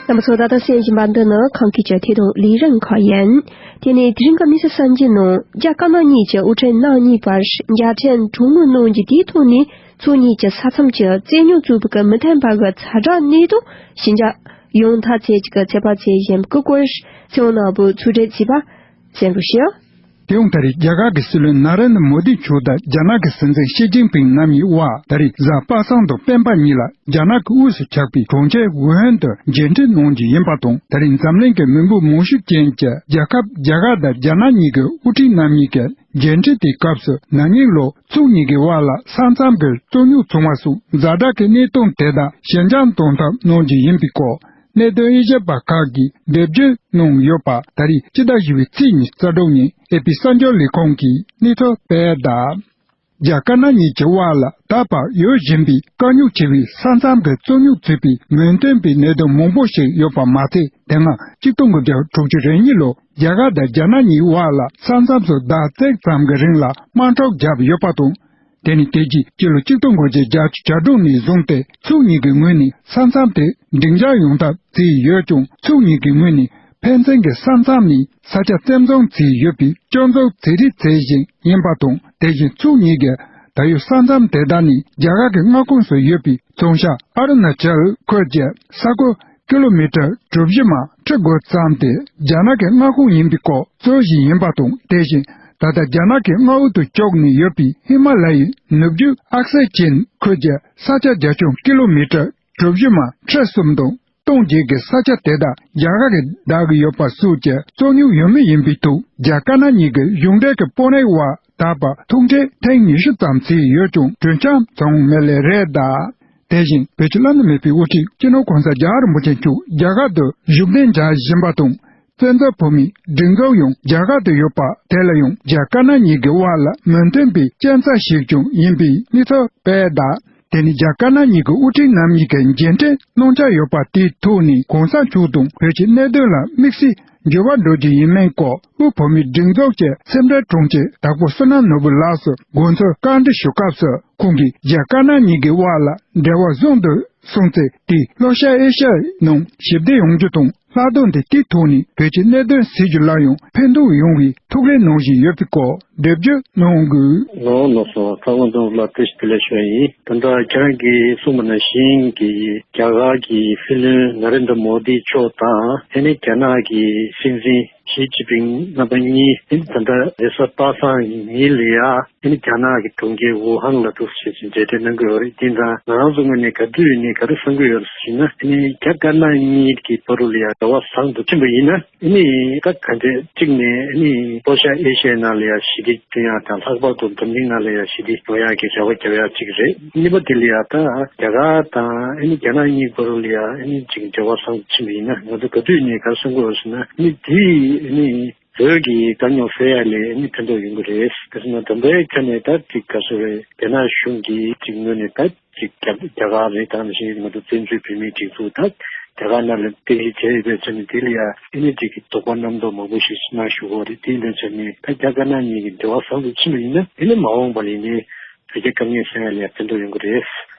རྣམ་པ་ཚོ། ད་ལྟ་གསན་བཞིན་པ་འདི་ནི་ཁམས་སྐད་ཀྱི་ཐད་གཏོང་ལས་རིམ་ཁག་ཡིན། དེ་ནས་དེ་རིང་གི་དམིགས་བསལ་གསར་འགྱུར་ནང་རྒྱ་དཀར་ནག་གཉིས་ཀྱི་དབུ་ཁྲིད་རྣམ་གཉིས་བར་མཇལ་འཕྲད་གྲོས་མོལ་གནང་རྒྱུ་དེའི་ཐོག་ནས་ཕྱོགས་གཉིས་ཀྱི་ས་མཚམས་ཀྱི་རྩོད་རྙོག་གཙོ་བོ་གི་མི་མཐུན་པ་གི་ཚ་དྲོད་གནས་སྟངས་ཞིབ་འཇུག་ཡོང་ཐབས་བྱེད་ཀྱི་ཚོད་དཔག་བྱེད་བཞིན་པའི་སྐོར། ཚེ་དབང་ནོར་བུ་ཚོགས་སྒྲིག་བྱས་པ་གསན་རོགས་ཞུ། དེ་ཡང་ད་རེས་རྒྱ་གར་གྱི་སྲིད་བློན་ན་རེན་དྲ་མོ་དི་མཆོག་དང་རྒྱ་ནག་གི་སྲིད་འཛིན་ཞི་ཅིན་ཕིང་རྣམ་གཉིས་དབར་ད་རེས་གཟའ་པ་སངས་དང་སྤེན་པ་གཉིས་ལ་རྒྱ་ནག་གི་དབུས་སུ་ཆགས་པའི་གྲོང་ཁྱེར་ཝུ་ཧན་དུ་མཇལ་འཕྲད་གནང་རྒྱུ་ཡིན་པ་དང་། ད་རེས་འཛམ་གླིང་གི་མི་འབོར་མང་ཤོས་ཅན་གྱི་རྒྱལ་ཁབ་རྒྱ་གར་དང་རྒྱ་ནག་གཉིས་ཀྱི་དབུ་ཁྲིད་རྣམ་གཉིས་ཀྱི་མཇལ་འཕྲད་དེའི་སྐབས་སུ། ན་ནིང་ལོ་ཕྱོགས་གཉིས་ཀྱི་དབར་ལ་ས་མཚམས་ཀྱི་རྩོད་རྙོག་ཚང་བ་སོགས་ཛ་དྲག་གི་གནས་སྟངས་དེ་དག་ཞི་འཇགས་གཏོང་ཐབས་གནང་རྒྱུ་ཡིན་པའི་སྐོར། གནད་དོན་དབྱེ་ཞིབ་པ་ཁག་གིས་འགྲེལ་བརྗོད་གནང་ཡོད་པ་ད་རེས་སྤྱི་ཟླ་བཞི་པའི་ཚེས་ཉི་ཤུ་རྩ་དྲུག་ཉིན་ཨེ་པི་གསར་འགྱུར་ལས་ཁང་གིས་གནས་ཚུལ་སྤེལ་གནང་། རྒྱ་དཀར་ནག་གཉིས་ཀྱི་དབར་ལ་ད་བར་ཡོད་བཞིན་པའི་དཀའ་རྙོག་ཆེ་བའི་ས་མཚམས་ཀྱི་རྩོད་རྙོག་གཙོས་པའི་མི་མཐུན་པའི་གནད་དོན་མང་པོ་ཞིག་ཡོད་པ་མ་ཚད། དེ་སྔ་གཅིག་སྟོང་དགུ་བརྒྱ་དྲུག་ཅུ་རེ་གཉིས་ལོ་རྒྱ་གར་དང་རྒྱ་ནག་གཉིས་དབར་ལ་ས་མཚམས་སུ་ཟླ་གཅིག་ཙམ་གྱི་རིང་ལ་དམག་འཁྲུག་བརྒྱབ་ཡོད་པ་དང་། དེ་ནི་དེ་རྗེས་སྤྱི་ལོ་གཅིག་སྟོང་དགུ་བརྒྱ་བརྒྱད་ཅུ་གྱ་དྲུག་ནས་བཟུང་སྟེ་ཕྱོགས་གཉིས་ཀྱི་ངོས་ནས་ས་མཚམས་དེ་སྒྲིང་འཇགས་ཡོང་ཐབས་བྱས་ཡོད་ཀྱང་། ཕྱོགས་གཉིས་ཀྱི་ངོས་ནས་ཕན་ཚུན་གྱི་ས་མཚམས་ནས་ས་ཆ་བཙན་བཟུང་བྱས་ཡོད་པའི་སྐྱོན་འཛུགས་བྱེད་རེས་བྱེད་བཞིན་ཡིན་པ་དང་། དེ་བཞིན་ཕྱོགས་གཉིས་ཀྱིས་ད་ཡོད་ས་མཚམས་དེ་དག་ནས་རྒྱ་གར་གྱི་མངའ་ཁོངས་སུ་ཡོད་པའི་མཚོན་ཆ་ཨ་རུ་ན་ཅལ་ཁུལ་གྱི་ས་ཁུལ་ཀི་ལོ་མི་ཊར་གྲུ་བཞི་མ་ཁྲི་དགུ་ཙམ་དེ་རྒྱ་ནག་གི་མངའ་ཁོངས་ཡིན་པའི་སྐོར་རྩོད་བཞིན་ཡིན་པ་དང་། དེ་བཞིན་ད་ལྟ་རྒྱ་ནག་གི་མངའ་འོག་ཏུ་བཅུག་ནས་ཡོད་པའི་ཧི་མ་ལ་ཡའི་ནུབ་རྒྱུད་ཨག་སེ་ཅན་ཁུལ་གྱི་ས་ཆ་རྒྱ་ཁྱོན་ཀི་ལོ་མི་ཊར་གྲུ་བཞི་མ་ཁྲི་གསུམ་དང་སྟོང་བརྒྱད་ཀྱི་ས་ཆ་དེ་དག་རྒྱ་གར་གྱིས་བདག་གི་ཡོད་པ་སོགས་ཀྱི་རྩོད་རྙོག་ཡོད་མུས་ཡིན་པའི་ཐོག་རྒྱ་དཀར་ནག་གཉིས་ཀྱི་གཞུང་འབྲེལ་གྱི་དཔོན་རིགས་དབར་ད་བར་ཐུག་འཕྲད་ཐེངས་ཉི་ཤུ་ཙམ་བྱས་ཡོད་ཀྱང་གྲོས་འཆམ་བྱུང་མེད་ལེ་རེད། ད་དེ་བཞིན་བོད་ཀྱི་བླ་ན་མེད་པའི་དབུ་ཁྲིད་སྤྱི་ནོར་གོང་ས་རྒྱལ་བ་རིན་པོ་ཆེ་མཆོག་རྒྱ་གར་དུ་བཞུགས་གདན་འཇགས་བཞིན་པ་དང་། བཙན་བྱོལ་བོད་མིའི་སྒྲིག་འཛུགས་ཡང་རྒྱ་གར་དུ་ཡོད་པ་དེ་ལ་ཡང་རྒྱ་དཀར་ནག་གཉིས་ཀྱི་དབར་ལ་མི་མཐུན་པའི་རྐྱེན་རྩ་ཞིག་ཀྱང་ཡིན་པའི་གནས་ཚུལ་སྤེལ་གདའ། དེ་ནི་རྒྱ་དཀར་ནག་གཉིས་ཀྱི་དབུ་ཁྲིད་རྣམ་གཉིས་ཀྱི་མཇལ་འཕྲད་གནང་འཆར་ཡོད་པ་དེའི་ཐོག་ནས་གོང་ས་མཆོག་དང་བོད་ཀྱི་གནད་དོན་ལ་དམིགས་བསལ་འགྱུར་བ་འགྲོ་རྒྱུ་ཡིན་མིན་སྐོར་དབུས་བོད་མིའི་སྒྲིག་འཛུགས་ཀྱི་སེམས་ཁྲལ་དྲུང་ཆེ་དྭགས་པོ་བསོད་ནམས་ནོར་བུ་ལགས་སུ་དགོངས་ཚུལ་བཀའ་འདྲི་ཞུ་སྐབས་སུ། ཁོང་གིས་རྒྱ་དཀར་ནག་གཉིས་ཀྱི་དབར་ལ་འབྲེལ་བ་བཟང་དུ་སོང་ཚེ། དེས་ལྷོ་ཤར་ཨེ་ཤ་ཡའི་ནང་ཞི་བདེ་ཡོང་རྒྱུ་དང་། ལྷག་དོན་དུ་དེའི་ཐོག་ནས་བོད་ཀྱི་གནད་དོན་སེལ་རྒྱུ་ལ་ཡང་ཕན་ཐོགས་ཡོང་བའི་ཐུགས་རེ་གནང་བཞིན་ཡོད་པའི་སྐོར་འགྲེལ་བརྗོད་གནང་དགོས། ལགས་སོ། ཚང་མ་ཚང་མ་ལ་བཀྲ་ཤིས་བདེ་ལེགས་ཞུ་ཡ་ཡིན། ད་ལྟ་ཁྱེད་རང་གིས་གསུངས་པ་ནང་བཞིན་གྱི་རྒྱ་གར་གྱི་སྲིད་བློན་ན་རེན་དྲ་མོ་དི་མཆོག་དང་། དེ་ནས་རྒྱ་ནག་གི་སྲིད་འཛིན་ཞི་ཅིན་ཕིང་རྣམ་པ་གཉིས་ཨ་ནི་ད་ལྟ་རེས་གཟའ་པ་སངས་ཉིན་ལ་ཡ་ཨ་ནི་རྒྱ་ནག་གི་གྲོང་ཁྱེར་ཝུ་ཧན་ལ་འདུག་སེ་བྱས་ཏེ་མཇལ་འཕྲད་གནང་གི་ཡོད་རེད། དེ་ཡིན་ཙང་ང་རང་ཚོ་ངོས་ནས་ག་དུས་ནས་ག་རེ་བསམ་གྱི་ཡོད་རེད་ཟེར་ན། ཨ་ནི་རྒྱ་དཀར་ནག་གཉིས་ཀྱི་བར་དུ་ལ་ཡ་འབྲེལ་བ་བཟང་དུ་ཕྱིན་པ་ཡིན་ན། ཨ་ནི་ད་ག་འདྲས་གཅིག་ནས་ཨ་ནི་ལྷོ་ཤར་ཨེ་ཤ་ཡའི་ནང་ལ་ཡ་ཞི་བདེ་བསྐྲུན་ཡག་དང་། ལྷག་པར་དུ་འཛམ་གླིང་ནང་ལ་ཡ་ཞི་བདེ་ཡོང་ཡག་གི་རེ་བ་རྒྱབ་ཡག་གཅིག་རེད། གཉིས་པ་དེ་ལ་ཡ་ད་རྒྱ་གར་དང་ཨ་ནི་རྒྱ་ནག་གཉིས་བར་དུ་ལ་ཡ་ཨ་ནི་གཅིག་འབྲེལ་བ་བཟང་དུ་ཕྱིན་པ་ཡིན་ན། ང་ཚོ་ག་དུས་ནས་ག་རེ་བསམ་གྱི་ཡོད་ཟེར་ན། ཨ་ནི་དེ་ཨ་ནི་བོད་ཀྱི་དཀའ་རྙོག་སེལ་ཡག་ལ་ཨ་ནི་ཕན་ཐོགས་ཡོང་གི་རེད། ག་རེ་ཟེར་ན་ད་ལྟའི་ཆ་ནས་ད་ཅིག་ག་རེ་ཟེར་རེད། རྒྱ་ནག་གཞུང་གིས་ཅིག་ངོས་ནས་ད་ཅིག་རྒྱ་རྒྱ་གར་རེད། ད་ནང་བཞིན་ང་ཚོ་བཙན་བྱོལ་བོད་མིའི་སྒྲིག་འཛུགས་ད་རྒྱ་གར་ནང་ལ་རྟེན་གཞི་བྱས་ཡོད་པའི་ཆ་ནས། དེ་ལ་ཡ་ཨ་ནི་ཅིག་གི་དོགས་པ་རྣམ་རྟོག་མང་པོ་ཞིག་མ་ཞུ་དགོས་རེད། དེ་ཡིན་པའི་ཆ་ནས་ད་རྒྱ་དཀར་ནག་གཉིས་ཀྱི་འབྲེལ་བ་བཟང་དུ་ཕྱིན་པ་ཡིན་ན། ཨ་ནི་མ་འོངས་པ་ལ་ཡིན་ནའི་བོད་རྒྱ་དཀའ་ངལ་སེལ་ཡག་ལ་ཡ་ཕན་ཐོགས་ཡོང་གི་རེད།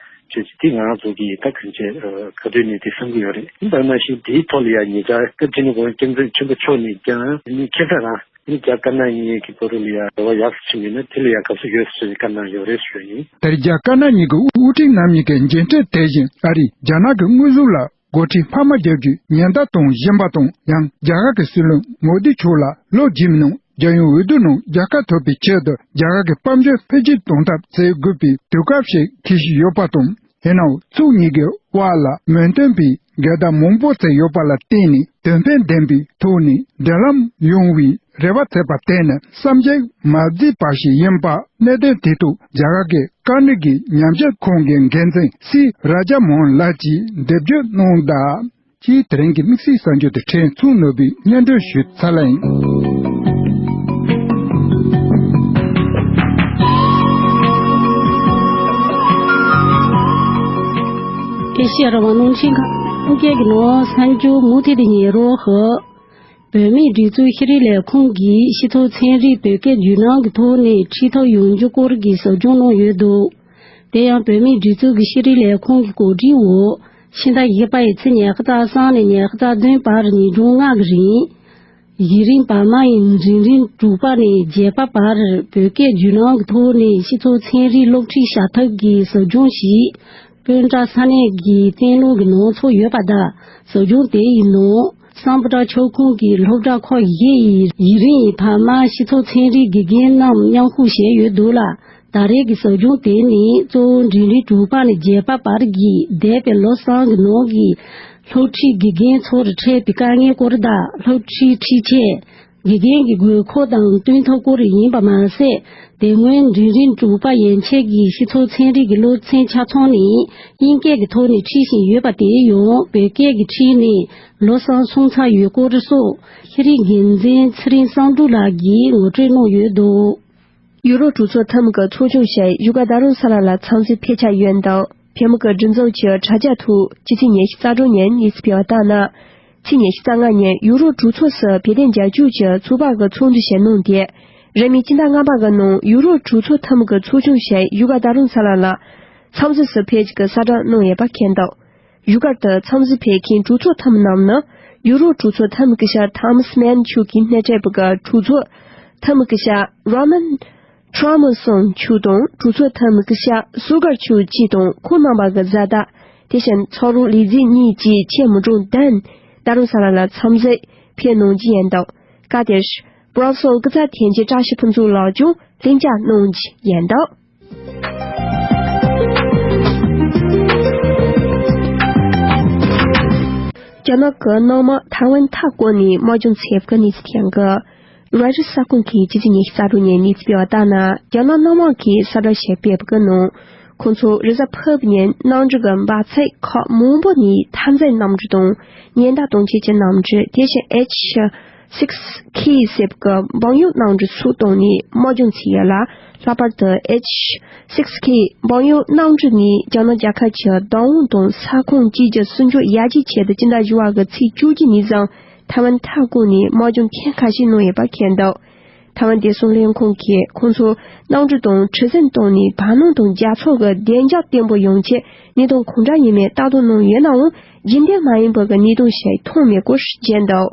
ཅེས་དེ་ང་རང་ཚོ་གིས་ད་གང་ཅི་ག་དུས་ནས་དེ་བསམ་གྱི་ཡོད་རེད། ད་ནང་བཞིན་དེའི་ཐོག་ལ་ཡ་ཉེ་ཆར་སྐབས་ཅིག་ནས་གོང་སྐྱབས་མགོན་ཆེན་པོ་མཆོག་ནས་ཀྱང་ཨ་ནི་ཁྱེད་ཚོ་རང་ ནི་རྒྱ་དཀར་ནག་གཉིས་ཀྱི་བར་ལ་ཡ་འབྲེལ་བ་ཡག་ཏུ་ཕྱིན་པ་ཡིན་ན་དེ་ལ་ཡ་དགའ་བསུ་ཡོད་ཟེར་བཀའ་གནང་ཡོད་རེད་ཞུ་ཡ་ཡིན། དེར་རྒྱ་དཀར་ནག་གཉིས་ཀྱི་དབུ་ཁྲིད་རྣམ་གཉིས་ཀྱི་མཇལ་འཕྲད་དེ་བཞིན་ཨ་རིས་རྒྱ་ནག་གི་དངོས་ཟོག་ལ་འགོ་ཁྲིད་འཕར་མ་རྒྱག་རྒྱུའི་ཉེན་བརྡ་གཏོང་བཞིན་པ་དང་ཡང་རྒྱ་གར་གྱི་སྲིད་བློན་མོ་དི་མཆོག་ལ་ལོ་རྗེས་མའི་ནང་རྒྱལ་ཡོངས་འོས་བསྡུ་ནང་རྒྱལ་ཁ་ཐོབ་པའི་ཆེད་དུ་རྒྱ་གར་གྱི་དཔལ་འབྱོར་འཕེལ་རྒྱས་གཏོང་ཐབས་བྱེད་དགོས་པའི་དུས་སྐབས་ཤིག་འཁེལ་བཞིན་ཡོད་པ་དང་། ཡིན་ནའང་ཕྱོགས་གཉིས་ཀྱི་དབར་ལ་མོས་མཐུན་པའི་འགལ་ཟླ་མང་པོ་ཅིག་ཡོད་པ་ལ་བརྟེན་ནས་དོན་ཕན་ལྡན་པའི་ཐོག་ནས་འབྲེལ་ལམ་ཡོང་བའི་རེ་བ་བྱས་པ་དེ་ནི་བསམ་གྱིས་མ་བརྗེད་པ་ཞིག་ཡིན་པ། གནད་དོན་དེ་ཐོག་རྒྱ་གར་གྱི་དཀའ་རྙོག་གི་ཉམས་ཞིབ་ཁང་གི་འགན་འཛིན་སི་ར་ཇ་མོ་ཧན་ལགས་ཀྱིས་འགྲེལ་བརྗོད་གནང་གདའ། ཅེས་དེ་རིང་གི་དམིགས་བསལ་གསར་འགྱུར་དེ་ཕྲན་ཚེ་རིང་ནོར་བུས་སྙན་སྒྲོན་ཞུས་ཚར་ལ་ཡིན། ཨེ་ཤེ་ཡ་རང་དབང་རླུང་འཕྲིན་ཁང་། ཁམས་སྐད་ཀྱི་ནང་གསར་འགྱུར་མུ་མཐུད་དུ་ཉན་རོགས། བོད་མིའི་སྒྲིག་འཛུགས་ཤེས་རིག་ལས་ཁུངས་ཀྱིས་སྤྱི་ཚོགས་ཚན་རིག་བོད་སྐད་བརྒྱུད་ལམ་གྱི་ཐོག་ནས་ཁྲིད་ཐབས་ཡོང་རྒྱུ་སྐོར་གྱི་ཟབ་སྦྱོང་གནང་ཡོད་འདུག་དེ་ཡང་བོད་མིའི་སྒྲིག་འཛུགས་ཀྱི་ཤེས་རིག་ལས་ཁུངས་ཀྱི་གོ་སྒྲིག་འོག་ཕྱི་ཟླ་བཞི་པ་ཡི་ཚེས་ཉི་ཤུ་རྩ་གསུམ་ནས་ཉི་ཤུ་རྩ་བདུན་བར་ཉིན་གྲངས་ལྔ་གི་རིང་། གཞི་རིམ་བར་མ་ཡི་འབྲིང་རིམ་དྲུག་པ་ནས་བརྒྱད་པ་བར་བོད་སྐད་བརྒྱུད་ལམ་གྱི་ཐོག་ནས་སྤྱི་ཚོགས་ཚན་རིག་སློབ་ཁྲིད་བྱ་ཐབས་ཀྱི་ཟབ་སྦྱོང་ཞིག་སྤུན་ཀྲང་ས་གནས་ཀྱི་བསྟན་སློབ་ཀྱི་ནང་ཚོགས་ཡོད་པ་དང་། ཟབ་སྦྱོང་དེ་ཡི་ནང་སམ་བྷོ་ཊ་ཁྱབ་ཁོངས་ཀྱི་སློབ་གྲྭ་ཁག་བཞི་ཡི་གཞི་རིམ་བར་མ་སྤྱི་ཚོགས་ཚན་རིག་དགེ་རྒན་རྣམས་མཉམ་ཞུགས་བྱས་ཡོད་འདུག་ལ། ད་རེས་ཀྱི་ཟབ་སྦྱོང་དེ་ནི་གཙོ་བོ་འབྲིང་རིམ་དྲུག་པ་ནས་བརྒྱད་པ་བར་གྱི་འདས་པའི་ལོ་གསུམ་གྱི་ནང་གི་སློབ་ཁྲིད་དགེ་རྒན་ཚོར་འཕྲད་པའི་དཀའ་ངལ་སྐོར་དང་། སློབ་ཁྲིད་ཁྲིད་ཆས། དགེ་རྒན་གྱི་དགོས་མཁོ་དང་བསྟུན་ཐབས་སྐོར་ཡིན་པ་མ་ཟད། དེ་སྔོན་འབྲིང་རིམ་དྲུག་པ་ཡན་ཆད་ཀྱི་སྤྱི་ཚོགས་ཚན་རིག་གི་སློབ་ཚན་ཆ་ཚང་ནི་དབྱིན་སྐད་ཀྱི་ཐོག་ནས་ཁྲིད་བཞིན་ཡོད་པ་དེ་ཡང་བོད་སྐད་ཀྱིས་ཁྲིད་ནས་ལོ་གསུམ་སོང་ཚར་ཡོད་སྐོར་སོགས་ཤེས་རིག་འགན་འཛིན་ཚེ་རིང་བསམ་གྲུབ་ལགས་ཀྱིས་ངོ་སྤྲོད་གནང་ཡོད་འདུག་ཡུ་རོབ་གྲོས་ཚོགས་འཐུས་མི་གི་ཚོགས་ཆུང་ཞིག་བཞུགས་སྒར་རྡ་རམ་ས་ལ་ལ་འཚམས་གཟིགས་ཕེབས་འཆར་ཡོད་འདུག་བོད་མི་གི་སྒྲིག་འཛུགས་ཀྱི་དྲ་རྒྱ་ཐོག་སྤྱི་ཚེས་ཉི་ཤུ་རྩ་དྲུག་ཉིན་གནས་ཚུལ་སྤེལ་བ་ལྟར་ན། ཚེས་ཉི་ཤུ་རྩ་ལྔ་ཉིན་ཡུ་རོབ་གྲོས་ཚོགས་སུ་བོད་དོན་རྒྱབ་སྐྱོར་གྱི་ཚོགས་པ་གི་ཚོགས་འདུ་ཞིག་གནང་སྟེ། རིང་མིན་སྤྱི་ཟླ་ལྔ་པ་གི་ནང་ཡུ་རོབ་གྲོས་ཚོགས་འཐུས་མི་གི་ཚོགས་ཆུང་ཞིག་བཞུགས་སྒར་རྡ་རམ་ས་ལ་ལ་འཚམས་གཟིགས་སུ་ཕེབས་རྒྱུ་གི་གསལ་བསྒྲགས་གནང་ཡོད་པ་མཁྱེན་འདུག་བཞུགས་སྒར་དུ་འཚམས་གཟིགས་ཕེབས་མཁན་གྲོས་ཚོགས་འཐུས་མི་རྣམས་ནི། ཡུ་རོབ་གྲོས་ཚོགས་འཐུས་མི་སྐུ་ཞབས་ཐོ་མཱས་མན་མཆོག་གིས་སྣེ་ཁྲིད་པའི་གྲོས་ཚོགས་འཐུས་མི་སྐུ་ཞབས་རོ་མན་ཁྲོ་མོ་སོན་མཆོག་དང་། གྲོས་ཚོགས་འཐུས་མི་སྐུ་ཞབས་སུ་གར་མཆོག་བཅས་དང་ཁོང་རྣམ་པ་གི་བཟའ་ཟླ། དེ་བཞིན་ཚོགས་རོགས་ལས་བྱེད་གཉིས་བཅས་ཆེད་མི་གྲངས་བདུན་རྡ་རམ་ས་ལ་ལ་འཚམས་གཟིགས་ཕེབས་གནང་རྒྱུ་ཡིན་འདུག་སྐབས་དེར་བྷ་ར་སེལ་སྐུ་ཚབ་དོན་གཅོད་བཀྲ་ཤིས་ཕུན་ཚོགས་ལགས་ཀྱང་ལྷན་བཅར་གནང་རྒྱུ་ཡིན་འདུག་རྒྱ་ནག་གི་ནང་མི་ཐའེ་ཝན་མཐའ་བསྐོར་ནས་དམག་སྦྱོང་བྱས་པའི་གནས་ཚུལ་ཐོན་གི། རོའི་ཊར་གསར་ཁང་གིས་སྤྱི་ཚེས་ཉི་ཤུ་རྩ་དྲུག་ཉིན་གནས་ཚུལ་སྤེལ་བ་ལྟར་ན། རྒྱ་ནག་ནང་མི་གིས་གསལ་བསྒྲགས་ཤིག་སྤེལ་བའི་ནང་། ཁོང་ཚོ་རེས་གཟའ་ཕུར་བུ་ཉིན་གནམ་གྲུ་གི་འབབ་ཚིགས་ཁག་མང་པོ་ནས་འཐབ་འཛིང་གནམ་གྲུ་དང་། ཉེན་བརྡ་གཏོང་ཆེད་ཀྱི་གནམ་གྲུ། དེ་བཞིན་ཨེཆ་སིགས་ཁེ་ཟེར་བའི་འབུམ་གཡོག་གནམ་གྲུ་སོགས་བཏང་ནས་དམག་སྦྱོང་བྱས་ཡོད་ལ། ལྷག་པར་དུ་ཨེཆ་སིགས་ཁེ་འབུམ་གཡོག་གནམ་གྲུ་ནས་རྒྱ་ནག་རྒྱལ་ཁབ་ཀྱི་བདག་དབང་དང་ས་ཁོངས་བཅས་ཀྱི་སྲུང་སྐྱོབ་ཡར་རྒྱས་ཆེད་དུ་སྤྱི་ཟླ་བཞི་པ་གི་ཚེས་བཅུ་གཅིག་ཉིན་བཟུང་ཐའེ་ཝན་མཐའ་བསྐོར་ནས་དམག་སྦྱོང་ཐེངས་ཁ་ཤས་གནང་ཡོད་པ་མཁྱེན་འདུག་ཐའེ་ཝན་བདེ་སྲུང་ལས་ཁུངས་ཀྱིས་ཁོང་ཚོ་གནམ་གྲུ་དང་གྲུ་གཟིངས་བཏང་ནས་བར་སྣང་དང་རྒྱ་མཚོ་གི་བདེ་འཇགས་བརྟན་པོ་ཡོང་ཆེད་གནས་སྟངས་གང་འདྲ་ཡིན་མིན་ལྟ་རྟོག་གནང་ཡོད་ནའང་རྒྱུན་ལྡན་མ་ཡིན་པའི་གནས་སྟངས་ཤིག་མཐོང་མེད་སྐོར་བརྗོད་འདུག་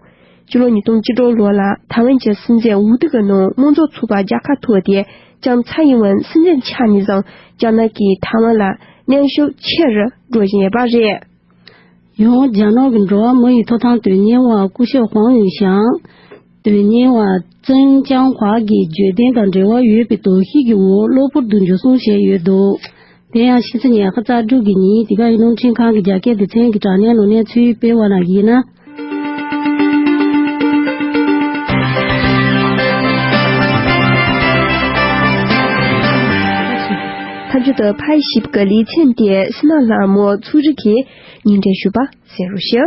སྤྱི་ལོ་ཉིས་སྟོང་བཅུ་དྲུག་ལོ་ལ་ཐའེ་ཝན་གྱི་སྲིད་འཛིན་འོས་བསྡུ་གི་ནང་དམངས་གཙོ་ཚོགས་པ་རྒྱལ་ཁ་ཐོབ་སྟེ་ལྕམ་ཚའེ་ཡིན་ཝེན་སྲིད་འཛིན་ཆགས་ནས་བཟུང་རྒྱ་ནག་གིས་ཐའེ་ཝན་ལ་གནོན་ཤུགས་ཆེ་རུ་འགྲོ་བཞིན་ཡོད་པ་རེད། ཡང་རྒྱ་ནག་གི་འགྲོ་བ་མི་ཡི་ཐོབ་ཐང་དོན་གཉེར་བ་སྐུ་ཞབས་ཧུང་ཡུས་ཞང་། དོན་གཉེར་བ་ཙུན་ཅང་ཧྭ་གིས་བརྗོད་དོན་དང་འབྲེལ་བ་ཡོད་པའི་དོགས་གཞི་གི་འོག་གློ་བུར་དུ་འཇུ་བཟུང་བྱས་ཡོད་འདུག་དེ་ཡང་ཕྱི་ཚེས་ཉི་ཤུ་རྩ་དྲུག་གི་ཉིན་འདི་ག་ཡིག་ནོར་འཕྲིན་ཁང་གི་རྒྱ་སྐད་སྡེ་ཚན་གྱི་དྲ་བརྙན་ནང་གནས་ཚུལ་སྤེལ་བ་ནང་བཞིན་ན། མཐའ་མཇུག་ཏུ་ཕ་ཡི་ཞིབ་ཀྱི་ལེ་ཚན་ཏེ་སི་ན་ལྷ་མོ་ཚུགས་རིག་གིས་ཉིན་འབྲེལ་ཞུས་པ་གསན་རོགས་ཞུ།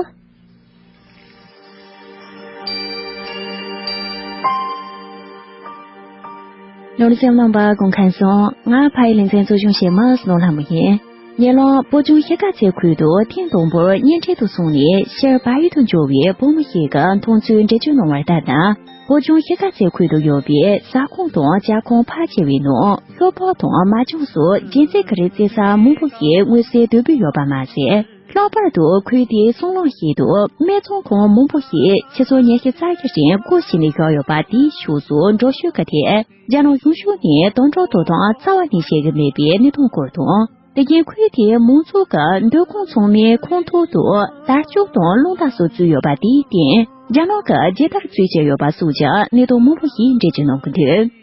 ལོ་རྒྱུས་རྣམ་པ་སྐུ་ཁམས་བཟང་། ང་ཕ་ཡི་ལེ་ཚན་གཙོ་སྐྱོང་བྱེད་མི་སི་ནོར་ལྷ་མོ་ཡིན། ཉེ་ལམ་སྤོ་ཆུང་ཤེལ་དཀར་རྩེ་ཁུལ་དུ་ཐེངས་དང་པོར་གཉེན་འཕྲད་དུ་སོང་ནས་ཕྱིར་བལ་ཡུལ་དུ་འབྱོར་བའི་བུ་མོ་ཞིག་གི་མཐོང་ཚུལ་འགྲེལ་བརྗོད་གནང་བ་ལྟར་ན། སྤོ་ཆུང་ཤེལ་དཀར་རྩེ་ཁུལ་དུ་ཡོད་པའི་ཟ་ཁང་དང་ཇ་ཁང་ཕལ་ཆེ་བའི་ནང་ཤོ་སྦག་དང་མ་ཅུང་སོགས་རྒྱན་རྩེད་གི་རིགས་རྩེ་ས་མང་པོ་ཞིག་མངོན་གསལ་དོད་པོ་ཡོད་པ་མ་ཟད། ལྷག་པར་དུ་ཁུལ་དེའི་སྲང་ལམ་ཞིག་ཏུ་སྨད་འཚོང་ཁང་མང་པོ་ཞིག་ཕྱི་ཚོ་ཉི་ཤུ་རྩ་བཞི་རིང་སྒོ་ཕྱེ་ནས་བཞག་ཡོད་པ་དེའི་ཕྱོགས་སུ་འགྲོ་ཤུལ་གྱི་ཐད། རྒྱ་ནག་གཞུང་ཕྱོགས་ནས་དམ་དྲག་དོ་དམ་རྩ་བ་ནས་བྱེད་ཀྱི་མེད་པའི་གནས་སྟངས་སྐོར་དང་། དེ་བཞིན་ཁུལ་དེའི་མང་ཚོགས་ཀྱི་སྡོད་ཁང་ཚང་མའི་ཁང་ཐོག་ཏུ་དར་ལྕོག་དང་རླུང་རྟ་སོགས་བཙུགས་ཡོད་པ་དེའི་སྟེང་རྒྱ་ནག་གིས་ཇི་ལྟར་རྩོད་བྱས་ཡོད་པ་སོགས་ཀྱི་གནས་སྟངས་མང་པོ་ཞིག་འགྲེལ་བརྗོད་གནང་གི་འདུག་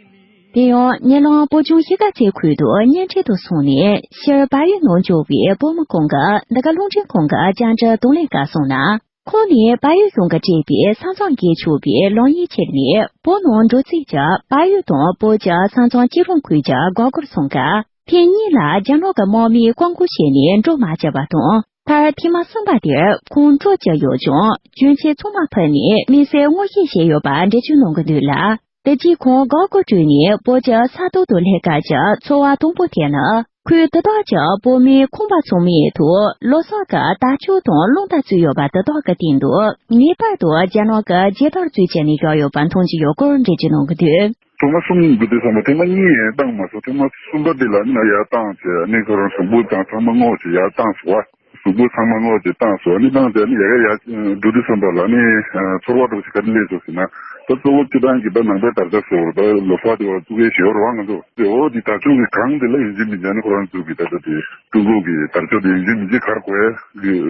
དེ་ཡང་ཉེ་ལམ་བོད་ལྗོངས་གཞིས་ཀ་རྩེ་ཁུལ་དུ་གཉེན་འཕྲད་དུ་སོང་ནས་ཕྱིར་བལ་ཡུལ་ནང་འབྱོར་བའི་བོད་མི་ཁོང་གིས་འདི་ག་རླུང་འཕྲིན་ཁང་གི་བཅར་འདྲི་དང་ལེན་སྐབས་གསུངས་ན། ཁོང་ནི་བལ་ཡུལ་གཞུང་གིས་སྤྲད་པའི་ས་མཚམས་བརྒལ་ཆོག་པའི་ལམ་ཡིག་ཁྱེར་ནས་བོད་ནང་འགྲོ་རྩིས་ཀྱི་བལ་ཡུལ་དང་བོད་ཀྱི་ས་མཚམས་སྐྱིད་གྲོང་ཁུལ་གྱི་སྒང་སྐོར་སོང་སྐབས། ཐེངས་གཉིས་ལ་རྒྱ་ནག་གི་དམག་མིས་བཀག་འགོག་བྱས་ནས་འགྲོ་མ་བཅུག་པ་དང་། མཐར་ཐེངས་མ་གསུམ་པ་དེར་ཁོང་འགྲོ་བཅུག་ཡོད་ཀྱང་གྱོན་ཆས་ཚང་མ་ཕུད་ནས་དམིགས་བསལ་ངོ་ཤེས་བྱས་ཡོད་པ་འགྲེལ་བརྗོད་གནང་གི་འདུག་ལ། དེ་རྗེས་ཁོང་སྒང་སྐོར་བྲོས་ནས་བོད་ཀྱི་ས་ཐོག་ཏུ་སླེབས་སྐབས་ཀྱི་ཚོར་བ་དང་པོ་དེ་ནི། ཁོས་དེ་དག་ཀྱང་བོད་མིའི་ཁང་པ་ཚང་མའི་ཐོག་ལོ་གསར་གྱི་དར་ལྕོག་དང་རླུང་རྟ་བཙུགས་ཡོད་པ་དེ་དག་གི་སྟེང་དུ་ངེས་པར་དུ་རྒྱ་ནག་གིས་ཇི་ལྟར་རྩོད་བྱས་ནས་བཞག་ཡོད་པ་མཐོང་རྒྱུ་ཡོད་སྐོར་འགྲེལ་བརྗོད་གནང་གི་འདུག་ཐེངས་མ་གསུམ་འགྲོ་དུས་ཙམ་པ་ཐེངས་མ་གཉིས་ཡང་བཏང་མ་སོང་། ཐེངས་མ་གསུམ་པ་དེ་ལ་ནི་ཡར་བཏང་བྱས་ནི་ཁོ་རང་གཟུགས་པོ་དང་ཚང་མ་སྔོག་བྱས་ཡར་བཏང་སོང་བ། གཟུགས་པོ་ཚང་མ་སྔོག་བྱས་བཏང་སོང་། ནི་བཏང་བྱས་ནི་ཡ་ག་ཡར་འགྲོ་དུས་ཙམ་པ་ལ་ནི་ཚོར་བ་འདྲ་བོ་ཞིག་ག་རེ་སླེབས་སོང་ཟེར་ན། ད་གཙོ་བོ་སྤྱི་བཏང་གི་ད་ནང་པའི་དར་ཆ་ཟེར་བ་ད་ལོ་གསར་དེ་བ་བཙུགས་ཡས་ཞེ་པོ་རེད་བ། ང་ཚོ་དེ་འོ་དེ་དར་ལྕོག་གི་གང་དེ་ལ་ཡིན་གཅིག་མིན་གཅིག་ནི་ཁོ་རང་ཚོ་གི་ད་ལྟ་དེ་ཀྲུང་གོ་གི་དར་ལྕོག་དེ་ཡིན་གཅིག་མིན་གཅིག་ག་རེ་དགོས་ཡས་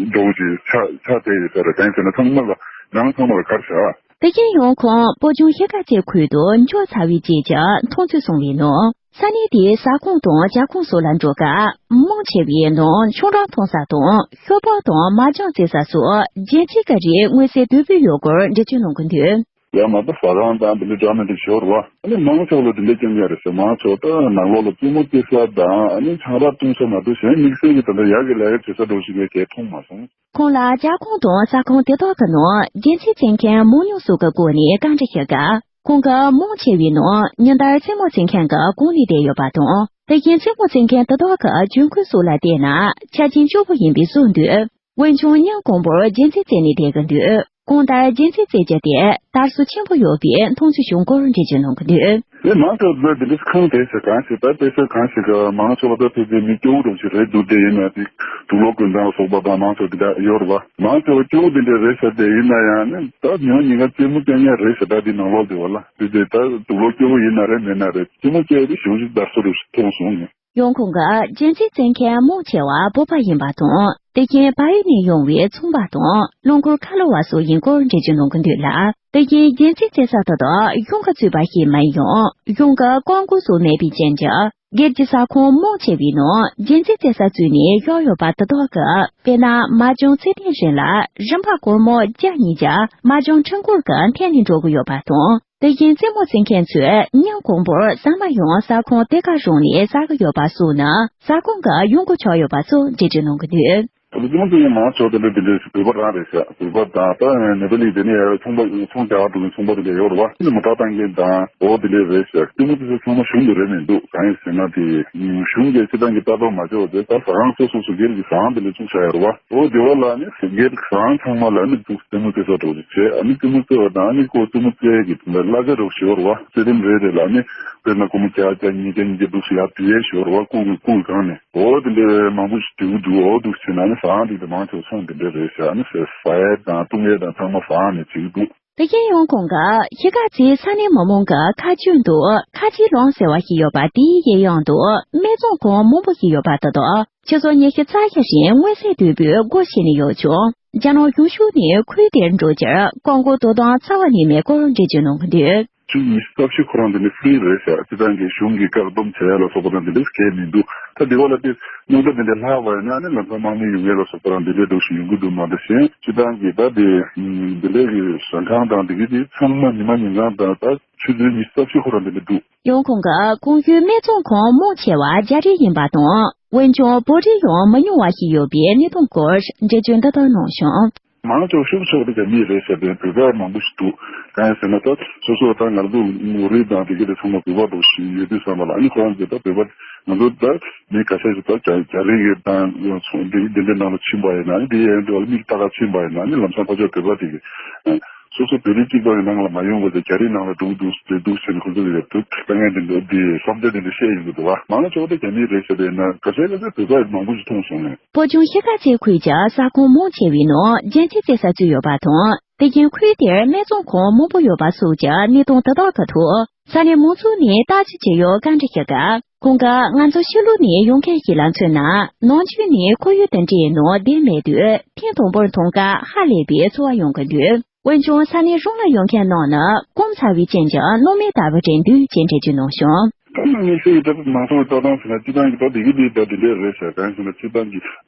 འདྲ་བོ་ཞིག་ཆགས་ཆགས་བསྡད་ཡོད་ས་རེད། གང་ཡིན་ཟེར་ན་ཚང་མ་ལ་ནང་ཚང་མ་ལ་ག་རེ་བྱ། དེ་བཞིན་ཡང་ཁོང་བོད་ལྗོངས་གཞིས་ཀ་རྩེ་ཁུལ་དུ་འབྱོར་ཚར་བའི་རྗེས་ཀྱི་མཐོང་ཚུལ་གསུངས་པའི་ནང་། ས་གནས་དེའི་ཟ་ཁང་དང་ཇ་ཁང་སོགས་ལ་འགྲོ་སྐབས་མང་ཆེ་བའི་ནང་ཆང་རག་འཐུང་ས་དང་ཤོ་སྦག་དང་མ་ཇང་རྩེ་ས་སོགས་རྒྱན་ཆས་ཀྱི་རིགས་མངོན་གསལ་དོད་པོ་ཡོད་སྐོར་འགྲེལ་བརྗོད་གནང་གི་འདུག་ཡང་མ་གཏོགས་ཟ་ཁང་དང་དེ་འདྲའི་འདྲ་མི་འདྲ་ཞོར་བ། ཨ་ནི་མང་ཚོགས་ལ་དེ་འདྲ་སྐྱོན་ཡ་རེད་ཟེར། མང་ཚོགས་ད་ནང་ལོགས་ལ་རྩེད་མོ་རྩེ་ས་དང་ཨ་ནི་ཆང་རག་བཏུང་ས་མ་གཏོགས་གཞན་དམིགས་བསལ་གྱི་ད་ལྟ་ཡག་གི་ལས་ཀ་བྱེད་ས་འདྲ་བོ་ཞིག་ལས་ཀའི་མཐོང་མ་སོང་། ཁོང་ལ་ཇ་ཁང་དང་ཟ་ཁང་དེ་དག་གི་ནང་རྒྱན་ཆས་རྩེ་མཁན་མང་ཉུང་སོགས་ཀྱི་སྐོར་ནས་བཀའ་འདྲི་ཞུས་སྐབས། ཁོང་གིས་མང་ཆེ་བའི་ནང་ཉིན་ལྟར་རྩེད་མོ་རྩེ་མཁན་གྱི་གོང་ནས་བསྡད་ཡོད་པ་དང་། དེ་བཞིན་རྩེད་མོ་རྩེ་མཁན་དེ་དག་གི་གྱོན་གོས་སོགས་ལ་བལྟས་ན་ཆ་རྐྱེན་སྐྱོ་པོ་ཡིན་པའི་བཟོ་འདུག་འོན་ཀྱང་ཉིན་གང་པོར་རྒྱན་ཆས་རྩེ་ནས་བསྡད་ཀྱི་འདུག་གང་ལྟར་རྒྱན་ཆས་རྩེ་རྒྱུ་དེ་དར་སྲོལ་ཆེན་པོ་ཡོད་པའི་མཐོང་ཚུལ་བྱུང་སྐོར་འགྲེལ་བརྗོད་གནང་གི་འདུག་དེ་མང་ཆེ་བ་དེ་འདྲ་ཁང་དེ་ཟེར་གང་ཞིག་ད་དཔེ་ཆ་གང་ཞིག་ག་མང་ཆེ་བ་ད་དེ་དེ་མི་སྐྱོ་བོ་འདྲ་ཞིག་རེད་འདུག་དེ་ཡིན་ན་དེ་དུག་ལོག་གོན་སྟངས་ལ་སོགས་པ་དང་མང་ཆེ་བ་དེ་འདྲ་ཡོད་རེད་བ། མང་ཆེ་བ་སྐྱོ་བོ་དེ་འདྲ་རེད་ཟེར་དེ་ཡིན་ན་ཡང་ནི་ད་ཉོ་ཉིན་ག་རྩེད་མོ་རྩེ་མཁན་རེད་ཟེར། ད་དེ་ནང་ལོགས་དེ་བ་ལ་དེ་དེ་ད་དུག་ལོག་སྐྱོ་བོ་ཡིན་ན་རེད་མིན་ན་རེད། རྩེད་མོ་རྩེ་དེ་ཞེ་པོ་ཅིག་དར་སྲོལ་རེད་མཐོང་སོང་ངས། ཡང་ཁོང་གིས་རྒྱན་ཆས་རྩེ་མཁན་མང་ཆེ་བ་བོད་པ་ཡིན་པ་དང་། དེ་བཞིན་བལ་ཡུལ་ནས་ཡོང་བའི་ཚོང་པ་དང་རླངས་འཁོར་ཁ་ལོ་བ་སོགས་ཡིན་སྐོར་འགྲེལ་བརྗོད་གནང་གི་འདུག་ལ། དེ་བཞིན་རྒྱན་ཆས་རྩེ་ས་དེ་དག་གཞུང་གིས་བཙུགས་པ་ཞིག་མིན་ཡང་གཞུང་གི་བཀག་འགོག་སོགས་མེད་པའི་རྐྱེན་གྱིས། སྒེར་གྱི་ཟ་ཁང་མང་ཆེ་བའི་ནང་རྒྱན་ཆས་རྩེ་ས་བཙུགས་ནས་བཞག་ཡོད་པ་དེ་དག་གིས་དཔེར་ན་མ་ཇོང་རྩེད་ཐེངས་རིང་ལ་རིན་པ་སྒོར་མོ་བརྒྱ་ཉིས་བརྒྱ་མ་ཇོང་ཁྲི་སྐོར་གྱིས་འཐེན་ནས་འགྲོ་གི་ཡོད་པ་དང་། དེ་བཞིན་རྩེད་མོ་རྩེ་མཁན་ཚོས་ཉིན་གང་པོར་ཟ་མ་ཡང་ཟ་ཁང་དེ་གར་རུང་ནས་ཟ་གི་ཡོད་པ་སོགས་ནི་ཟ་ཁང་གི་ཡོང་སྒོ་ཆགས་ཡོད་པ་སོགས་འགྲེལ་བརྗོད་གནང་གི་འདུག་ད་ལྟ་རྩེད་མོ་རྩེ་མཁན་མང་ཆེ་བ་དེ་འདྲ་དེ་འདྲ་བོད་པ་རང་རེད་ཤག་བོད་པ་དང་ད་ནེ་པ་ལི་དེ་ནས་ཡར་ཚོང་པ་ཚོང་རྒྱག་འགྲོ་མཁན་ཚོང་པ་དེ་འདྲ་ཡོད་རེད་བ། དེ་ནས་མོ་ཊ་བཏང་མཁན་དང་འོ་དེ་འདྲ་རེད་ཤག་རྩེད་མོ་རྩེ་ས་ཚང་མ་གཞུང་གི་རེད་མི་འདུག་གང་ཡིན་ཟེར་ན་དེ་གཞུང་གིས་སྤྱི་བཏང་གི་ལྟ་རྟོག་མ་བྱས་པ་དེ་ད་ཟ་ཁང་སོ་སོ་སོ་སྒེར་གྱི་ཟ་ཁང་དེ་འདྲ་བཙུགས་བཞག་ཡོད་རེད་བ། འོ་དེ་བ་ལ་ནི་སྒེར་གྱི་ཟ་ཁང་ཚང་མ་ལ་ནི་བཙུགས་རྩེད་མོ་རྩེ་ས་འགྲོ་རེད་བྱས། ཨ་ནི་རྩེད་མོ་རྩེ་བ་དང་ཨ་ནི་ཁོ་རྩེད་མོ་རྩེ་གི་གླ་ཆ་རོགས་ཞུ་བར་བ། རྩེད་རིམ་རེ་རེ་ལ་ནི་དཔེར་ན་སྒོར་མོ་བརྒྱ་བརྒྱ་ཉིས་བརྒྱ་ཉིས་བརྒྱ་འདུག་སེ་ཡར་བསྡུ་ཡས་ཞུ་བར་བ། སྐུ་གི་སྐུ་གི་སྒང་ནས་འོ་དེ་འདྲའི་མང་པོ་ཞིག་འདུག་འདུག་འོ་འདུག་བྱས་ན་ནི་ཟ་ཁང་དེ་འདྲ་མང་ཆེ་བ་ཚང་དེ་འདྲ་རེད་ཤག་ཨ་ནི་ཟ་ཟ་ཡས་དང་བཏུང་ཡས་དང་ཚང་མ་ཟ་ཁང་ནས་བྱེད་ཀྱི་འདུག་དེ་བཞིན་ཡང་ཁོང་གིས་གཞིས་ཀ་རྩེའི་ས་གནས་མི་མང་གི་ཁ་རྒྱུན་དུ་ཁ་ཆེའི་ལུང་ཟེར་བ་ཞིག་ཡོད་པ་དེའི་གཡས་གཡོན་དུ་སྨད་འཚོང་ཁང་མང་པོ་ཞིག་ཡོད་པ་དེ་དག་ཆུ་ཚོད་ཉི་ཤུ་རྩ་བཞི་རིང་མངོན་གསལ་དོད་པོས་སྒོ་ཕྱེ་ནས་ཡོད་ཀྱང་། རྒྱ་ནག་གཞུང་ཕྱོགས་ནས་ཁུལ་དེར་འགྲོ་རྒྱུར་བཀག་འགོག་དོ་དམ་རྩ་བ་ནས་མེད་སྐོར་འགྲེལ་བརྗོད་གནང་གི་འདུག་ཆུ་ཚོད་ཉི་ཤུ་རྩ་བཞི་ཁོ་རང་དེ་ནི་ཧྥི་རི་རེད་ཟེར། སྤྱི་བཏང་གི་གཞུང་གིས་བཀག་སྡོམ་བྱས་ལ་སོགས་པ་དང་དེ་འདྲ་གང་ཡང་མི་འདུག་ད་དེ་བ་ལ་དེ་རྙོག་དྲ་དེ་འདྲ་ལྷག་པ་ཡིན་ན་ནི་ལམ་སང་དམག་མི་ཡོང་ཡས་ལ་སོགས་པ་དང་དེ་འདྲ་འདུག་ཞིག་ཡོང་གི་འདུག་མ་གཏོགས་གཞན་སྤྱི་བཏང་གི་ད་དེ་དེ་འདྲ་གི་ཟ་ཁང་དང་དེ་གི་དེ་ཚང་མ་ཉི་མ་ཉིན་གང་དང་ད་ཆུ་ཚོད་ཉི་ཤུ་རྩ་བཞི་ཁོ་རང་དེ་འདྲ་འདུག་ཡང་ཁོང་གིས་གོང་ཞུས་སྨད་འཚོང་ཁང་མང་ཆེ་བ་རྒྱ་རིགས་ཡིན་པ་དང་། འོན་ཀྱང་བོད་རིགས་ཡང་མི་ཉུང་བ་ཞིག་ཡོད་པའི་གནས་སྟངས་སྐོར་འགྲེལ་བརྗོད་འདི་ལྟར་གནང་བྱུང་། མང་ཆེ་བ་ཤོར་ཆོག་པའི་རྒྱ་མི་རེད་ཟེར་བའི་བོད་པ་མང་པོ་ཞིག་འདུག་གང་ཡིན་ཟེར་ན་ད་སོ་སོ་ད་ང་ཚོ་མོ་རིགས་དང་དེ་ག་དེ་ཚང་མ་བོད་པ་འདྲ་ཞིག་ཡོད་དུས་ཙམ་པ་ལ་ཨ་ནི་ཁོ་རང་ཚོ་ད་བོད་པ་ང་ཚོ་ད་མི་ཁ་ཤས་ཤིག་ད་རྒྱ་རྒྱ་རིགས་ཀྱི་དང་འདི་འདི་འདྲ་ནང་ལ་ཕྱིན་པ་ཡིན་ན་ཨ་ནི་དེ་ཡན་དུ་མིག་ལྟ་ག་ཕྱིན་པ་ཡིན་ན་ཨ་ནི་ལམ་སང་ཕར་ཕྱོགས་བོད་པ་དེ་གི་སོ་སོ་བོད་རིགས་གཅིག་པ་ཡི་ནང་ལ་མ་ཡོང་བ་དེ་རྒྱ་རིགས་ནང་ལ་འགྲོ་གི་འདུག་ཟེར་འདུག་ཟེར་ནས་ཁོ་ཚོ་ལ་ཡར་དུ་དཀའ་ངལ་དེ་འདྲ་དེ་བསམ་བློ་དེ་འདྲ་བཤད་ཡོང་གི་འདུག་བ། མང་ཆེ་བ་དེ་རྒྱ་མི་རེད་ཟེར་བས་ན་ག་ཚད་ག་ཚད་བོད་པ་མང་པོ་ཞིག་མཐོང་སོང་ངས། བོད་ལྗོངས་ཤར་ཁ་ཚལ་ཁུལ་གྱི་ས་ཁོངས་མང་ཆེ་བའི་ནང་རྒྱན་ཆས་རྩེ་ས་ཚུད་ཡོད་པ་དང་། དེ་བཞིན་ཁུལ་དེར་སྨད་འཚོང་ཁང་མང་པོ་ཡོད་པ་སོགས་ཀྱི་གནས་སྟངས་དེ་དག་གི་ཐོག་ས་གནས་མང་ཚོགས་ནས་བརྟག་དཔྱད་བྱེད་ཡོད་བཀའ་འདྲི་ཞུ་སྐབས། ཁོང་གིས་ང་ཚོ་ཕྱི་ལོགས་ནས་ཡོང་མཁན་ཞིག་ལ་མཚོན་ན། ནང་ཆོས་ནས་ཁོར་ཡུག་དང་འབྲེལ་ནང་བསྡད་མེད་དུས་ཐེངས་དང་པོར་མཐོང་སྐབས་ཧ་ལས་པའི་ཚོར་བ་ཡོང་གི་འདུག་འོན་ཀྱང་ས་གནས་གཞུང་ལ་ཡོང་མཁན་རྣམས་ནི་སྐམ་ཚ་བའི་རྐྱེན་གྱིས་སྣང་མེད་ལྟ་བུ་རེད་འདུག་ཅེས་འགྲེལ་བརྗོད་གནང་བྱུང་། ད་ནང་མི་ཤེས་ཡོད་ད་མང་ཚོགས་ལྟ་སྟངས་ཟེར་ན་སྤྱི་བཏང་གི་ད་འདི་གི་འདི་ད་འདི་འདྲས་རེད་ཟེར་གང་ཟེར་ན་སྤྱི་བཏང་གི་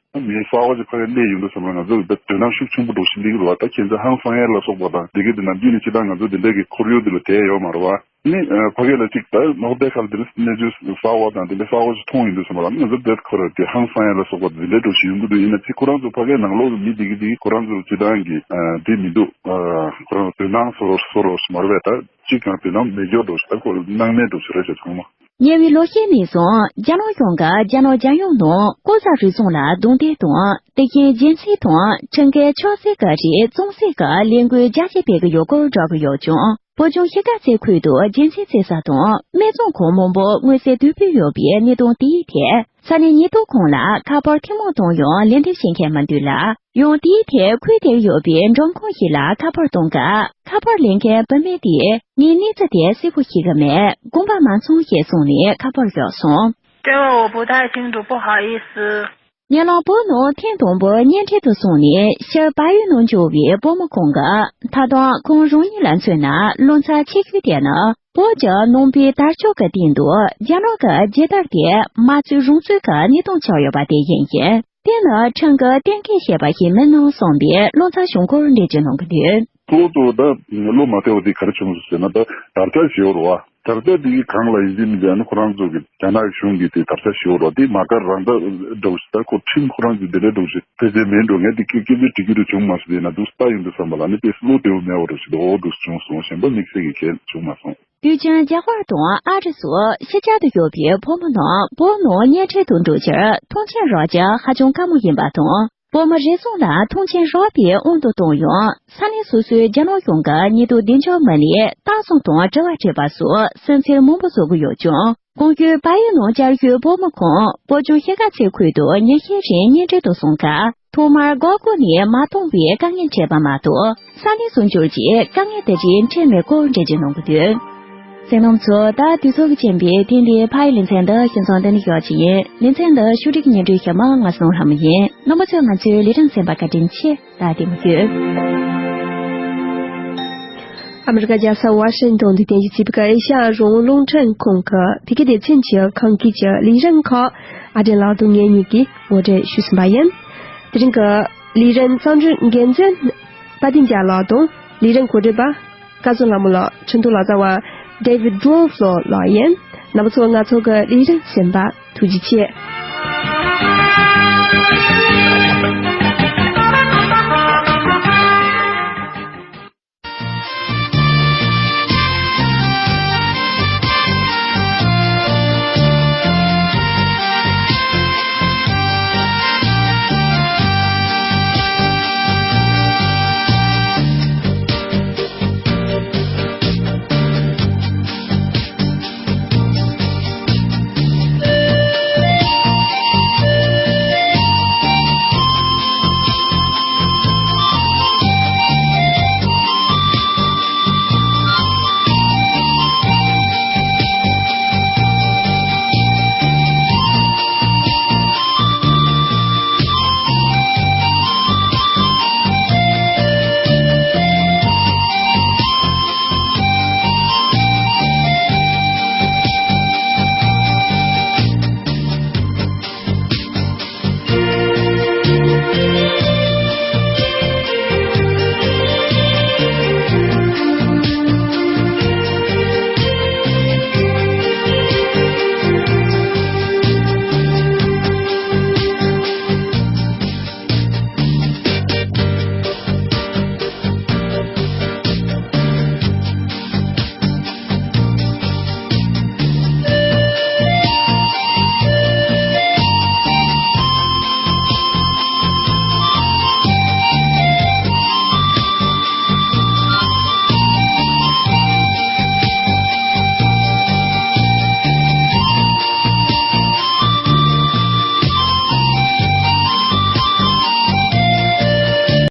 མི་གསར་བ་ཞིག་ཕ་གིར་སླེབས་ཡོང་དུས་ཙམ་ལ་ང་ཚོ་ད་དོ་སྣང་ཤུགས་ཆེན་པོ་འགྲོ་བཞིན་འདུག་རེད་བ། ད་ཁྱེད་ཚོ་ཧང་སང་ཡས་ལ་སོགས་པ་དང་འདི་གི་འདི་ནམ་རྒྱུན་ནས་སྤྱི་བཏང་ང་ཚོ་འདི་འདྲས་ཀྱི་ཁོར་ཡུག་འདི་ལ་བསྡད་ཡོད་མ་རེད་བ། ནི་ཕ་གི་ལ་གཅིག་ད་ལོག་བསྡད་ཁ་ལ་དེ་ནི་གནས་ཚུལ་གསར་བ་དང་དེ་འདྲ་གསར་བ་ཞིག་མཐོང་ཡོང་དུས་ཙམ་པ་ལ་ནི་ང་ཚོ་བསྡད་ཁོ་ར་དེ་ཧང་སང་ཡ་ལ་སོགས་པ་དེ་འདྲ་འགྲོ་བཞིན་ཡོང་གི་འདུག་ཡིན་ན་དེ་ཁོ་རང་ཚོ་ཕ་གིའི་ནང་ལོགས་ཀྱི་མི་དེ་གི་དེ་གི་ཁོ་རང་ཚོ་སྤྱི་བཏང་གི་དེ་མི་འདུག་ཁོ་རང་དོ་སྣང་སོ་རོ་སོ་རོ་མ་རེད་པས། ད་གཅིག་ཀྱང་དོ་སྣང་མེད་འཇོག་འགྲོ་ཞིག་ད་ཁོ་སྣང་མེད་འགྲོ་ཞིག་རེད་ཟེར་ཚང་མ། ཉེ་བའི་ལོ་ཤས་ནས་བཟུང་རྒྱ་ནག་གཞུང་གིས་རྒྱ་ནག་རྒྱལ་ཡོངས་ནང་ལྐོག་ཟ་རུལ་སུངས་ལ་རྡུང་རྡེག་དང་། དེ་བཞིན་རྒྱལ་སྤྱི་དང་ཁྲིམས་འགལ་ཆགས་སྲེད་ཀྱི་རིགས་གཙང་སེལ་གྱི་ལས་འགུལ་རྒྱ་ཆེ་སྤེལ་གྱི་ཡོད་སྐོར་བསྒྲགས་ཀྱི་ཡོད་ཀྱང་། བོད་ལྗོངས་ཤར་ཁ་ཚལ་ཁུལ་དུ་རྒྱལ་སྤྱིའི་རྩེ་ས་དང་སྨད་འཚོང་ཁང་མང་པོ་མངོན་གསལ་དོད་པོས་ཡོད་པའི་གནད་དོན་དེའི་ཐད་ས་གནས་ཉེན་རྟོག་ཁང་ལ་ཁ་པར་ཐེངས་མང་བཏང་ཡང་ལན་འདེབས་བྱེད་མཁན་མི་འདུག་ལ། ཡང་དེའི་ཐད་ཁུལ་དེར་ཡོད་པའི་མགྲོན་ཁང་ཞིག་ལ་ཁ་པར་བཏང་སྐབས་ཁ་པར་ལེན་མཁན་བུད་མེད་དེས་ངས་གནས་ཚུལ་དེ་གསལ་པོ་ཤེས་ཀྱི་མེད། དགོངས་པ་མ་ཚོམས་ཞེས་གསུངས་ནས་ཁ་པར་བཞག་སོང་། 这个我不太清楚，不好意思。 ཉེ་ལམ་བོད་ནང་ཐེངས་དང་པོར་གཉེན་འཕྲད་དུ་སོང་ནས་ཕྱིར་བལ་ཡུལ་ནང་འབྱོར་བའི་བུ་མོ་ཁོང་གིས། ད་དུང་ཁོང་རང་ཉིད་ལ་མཚོན་ན་བློ་འཚབ་ཆེ་ཤོས་དེ་ནི་བོད་ཀྱི་ནང་པའི་དར་ལྕོག་གི་སྟེང་དུ་རྒྱ་ནག་གི་རྒྱལ་དར་དེ་མ་བཙུགས་རུང་བཙུགས་ཀྱི་གནས་སྟངས་ཆགས་ཡོད་པ་དེ་ཡིན་ཞིང་། དེ་ནི་ཁྲིམས་ཀྱི་གཏན་འཁེལ་བྱས་པ་ཞིག་མིན་ནམ་བསམ་པའི་བློ་འཚབ་བྱུང་སྐོར་འགྲེལ་བརྗོད་གནང་གི་འདུག་གཙོ་བོ་ད་བློ་མ་བདེ་བ་དེ་ག་རེ་བྱུང་སོང་ཟེར་ན། ད་དར་ཆ་ཞེ་པོ་རེད་བ། དར་ཆ་དེ་གི་སྒང་ལ་ཡིན་གཅིག་མིན་གཅིག་ཨ་ནི་ཁོ་རང་ཚོ་གི་རྒྱ་ནག་གཞུང་གི་དེ་དར་ཆ་ཞེ་པོ་རེད་བ། དེ་མ་དགའ་རང་དགའ་འདྲ་བོ་ཞིག་ད་ཁོ་ཁྲིམས་ཁོ་རང་ཚོ་དེ་འདྲ་འདྲ་བོ་ཞིག་ཕལ་ཆེར་མེད་འགྲོ། ངས་དེ་སྐད་སྐད་ཆ་དྲི་རྒྱུ་རེ་བྱུང་མ་སོང་། དེ་ན་འདུག་ལྟ་ཡོང་དུས་ཙམ་པ་ལ་ནི་དཔེ་བློ་བདེ་བོ་མེད་པ་འདྲ་བོ་ཞིག་འདུག་འོ་འདུག་བྱུང་སོང་ཞེན་པ་དམིགས་བསལ་གྱི་གལ་བྱུང་མ་སོང་། དུས་ཆེན་རྒྱ་གར་དང་ཨ་རི་སོགས་ཕྱི་རྒྱལ་དུ་ཡོད་པའི་བུ་མོ་རྣམས་བོད་ནང་གཉེན་འཕྲད་དུ་འགྲོ་རྒྱུར་མཐོང་མཆན་རག་རྒྱུ་ཧ་ཅང་དཀའ་མོ་ཡིན་པ་དང་། བོད་མི་རེ་ཟུང་ལ་མཐོང་མཆན་རག་པའི་དབང་དུ་བཏང་ཡང་། ས་གནས་སོ་སོའི་རྒྱ་ནག་གཞུང་གི་ཉེན་རྟོག་བདེ་འཇགས་མི་སྣས་ལྟ་སྲུང་དང་དྲི་བ་དྲིས་པ་སོགས་སེམས་འཚེར་མང་པོ་བཟོ་གི་ཡོད་ཀྱང་། གོང་ཞུས་བལ་ཡུལ་ནང་བསྐྱར་བཞུད་བུ་མོ་ཁོང་བོད་ལྗོངས་ཤར་ཁ་ཚལ་ཁུལ་དུ་ཉིན་ཤས་རིང་གཉེན་འཕྲད་དུ་སོང་སྐབས། ཐོག་མར་སྒོར་སྒོར་ནས་མ་གཏོང་བའི་དཀའ་ངལ་འཕྲད་པ་མ་གཏོགས། ས་གནས་སུ་འབྱོར་རྗེས་དཀའ་ངལ་དེ་རིགས་འཕྲད་མེད་སྐོར་འགྲེལ་བརྗོད་གནང་གི་འདུག་གསན་མཁན་ཚོ། ད་དུས་ཚོད་ཀྱིས་རྐྱེན་པས་ཐེངས་འདིའི་ཕ་ཡི་ལེ་ཚན་འདི་ཞིང་ཚང་འདི་ནས་ཞོགས་ཀྱི་ཡིན། ལེ་ཚན་འདི་ཕྱོགས་སྒྲིག་སྙན་སྒྲོན་ཞུ་མི་ང་སྣང་ལྷ་མོ་ཡིན། རྣམ་པ་ཚོས་ང་ཚོའི་ལས་རིམ་གསན་པར་བཀའ་དྲིན་ཆེ། ད་དེ་མ་ཞུ། ཨ་མི་རི་ཀ་རྒྱལ་ས་ཝ་ཤིང་ཏོན་དུ་རྟེན་གཞི་བྱས་པའི་ཨེ་ཤ་ཡ་རང་དབང་རླུང་འཕྲིན་ཁང་གི་བོད་སྐད་སྡེ་ཚན་གྱི་ཁམས་སྐད་ཀྱི་ལས་རིམ་ཁག་ཨ་བྲན་ལགས་དང་ངེད་གཉིས་ཀྱིས་ངོ་སྤྲོད་ཞུས་ཟིན་པ་ཡིན། དེ་རིང་གི་ལས་རིམ་གཙང་སྒྲོན་འགན་འཛིན་དཔལ་ལྡན་རྒྱལ་ལགས་དང་ལས་རིམ་གོ་སྒྲིག་པ་སྐལ་བཟང་ལྷ་མོ་ལགས། ཁྲིན་ཏུའུ་ལག་རྩལ་བ་David Grove ལགས་ཡིན། རྣམ་པ་ཚོ་ང་ཚོ་གི་ལས་རིམ་གསན་པར་ཐུགས་རྗེ་ཆེ།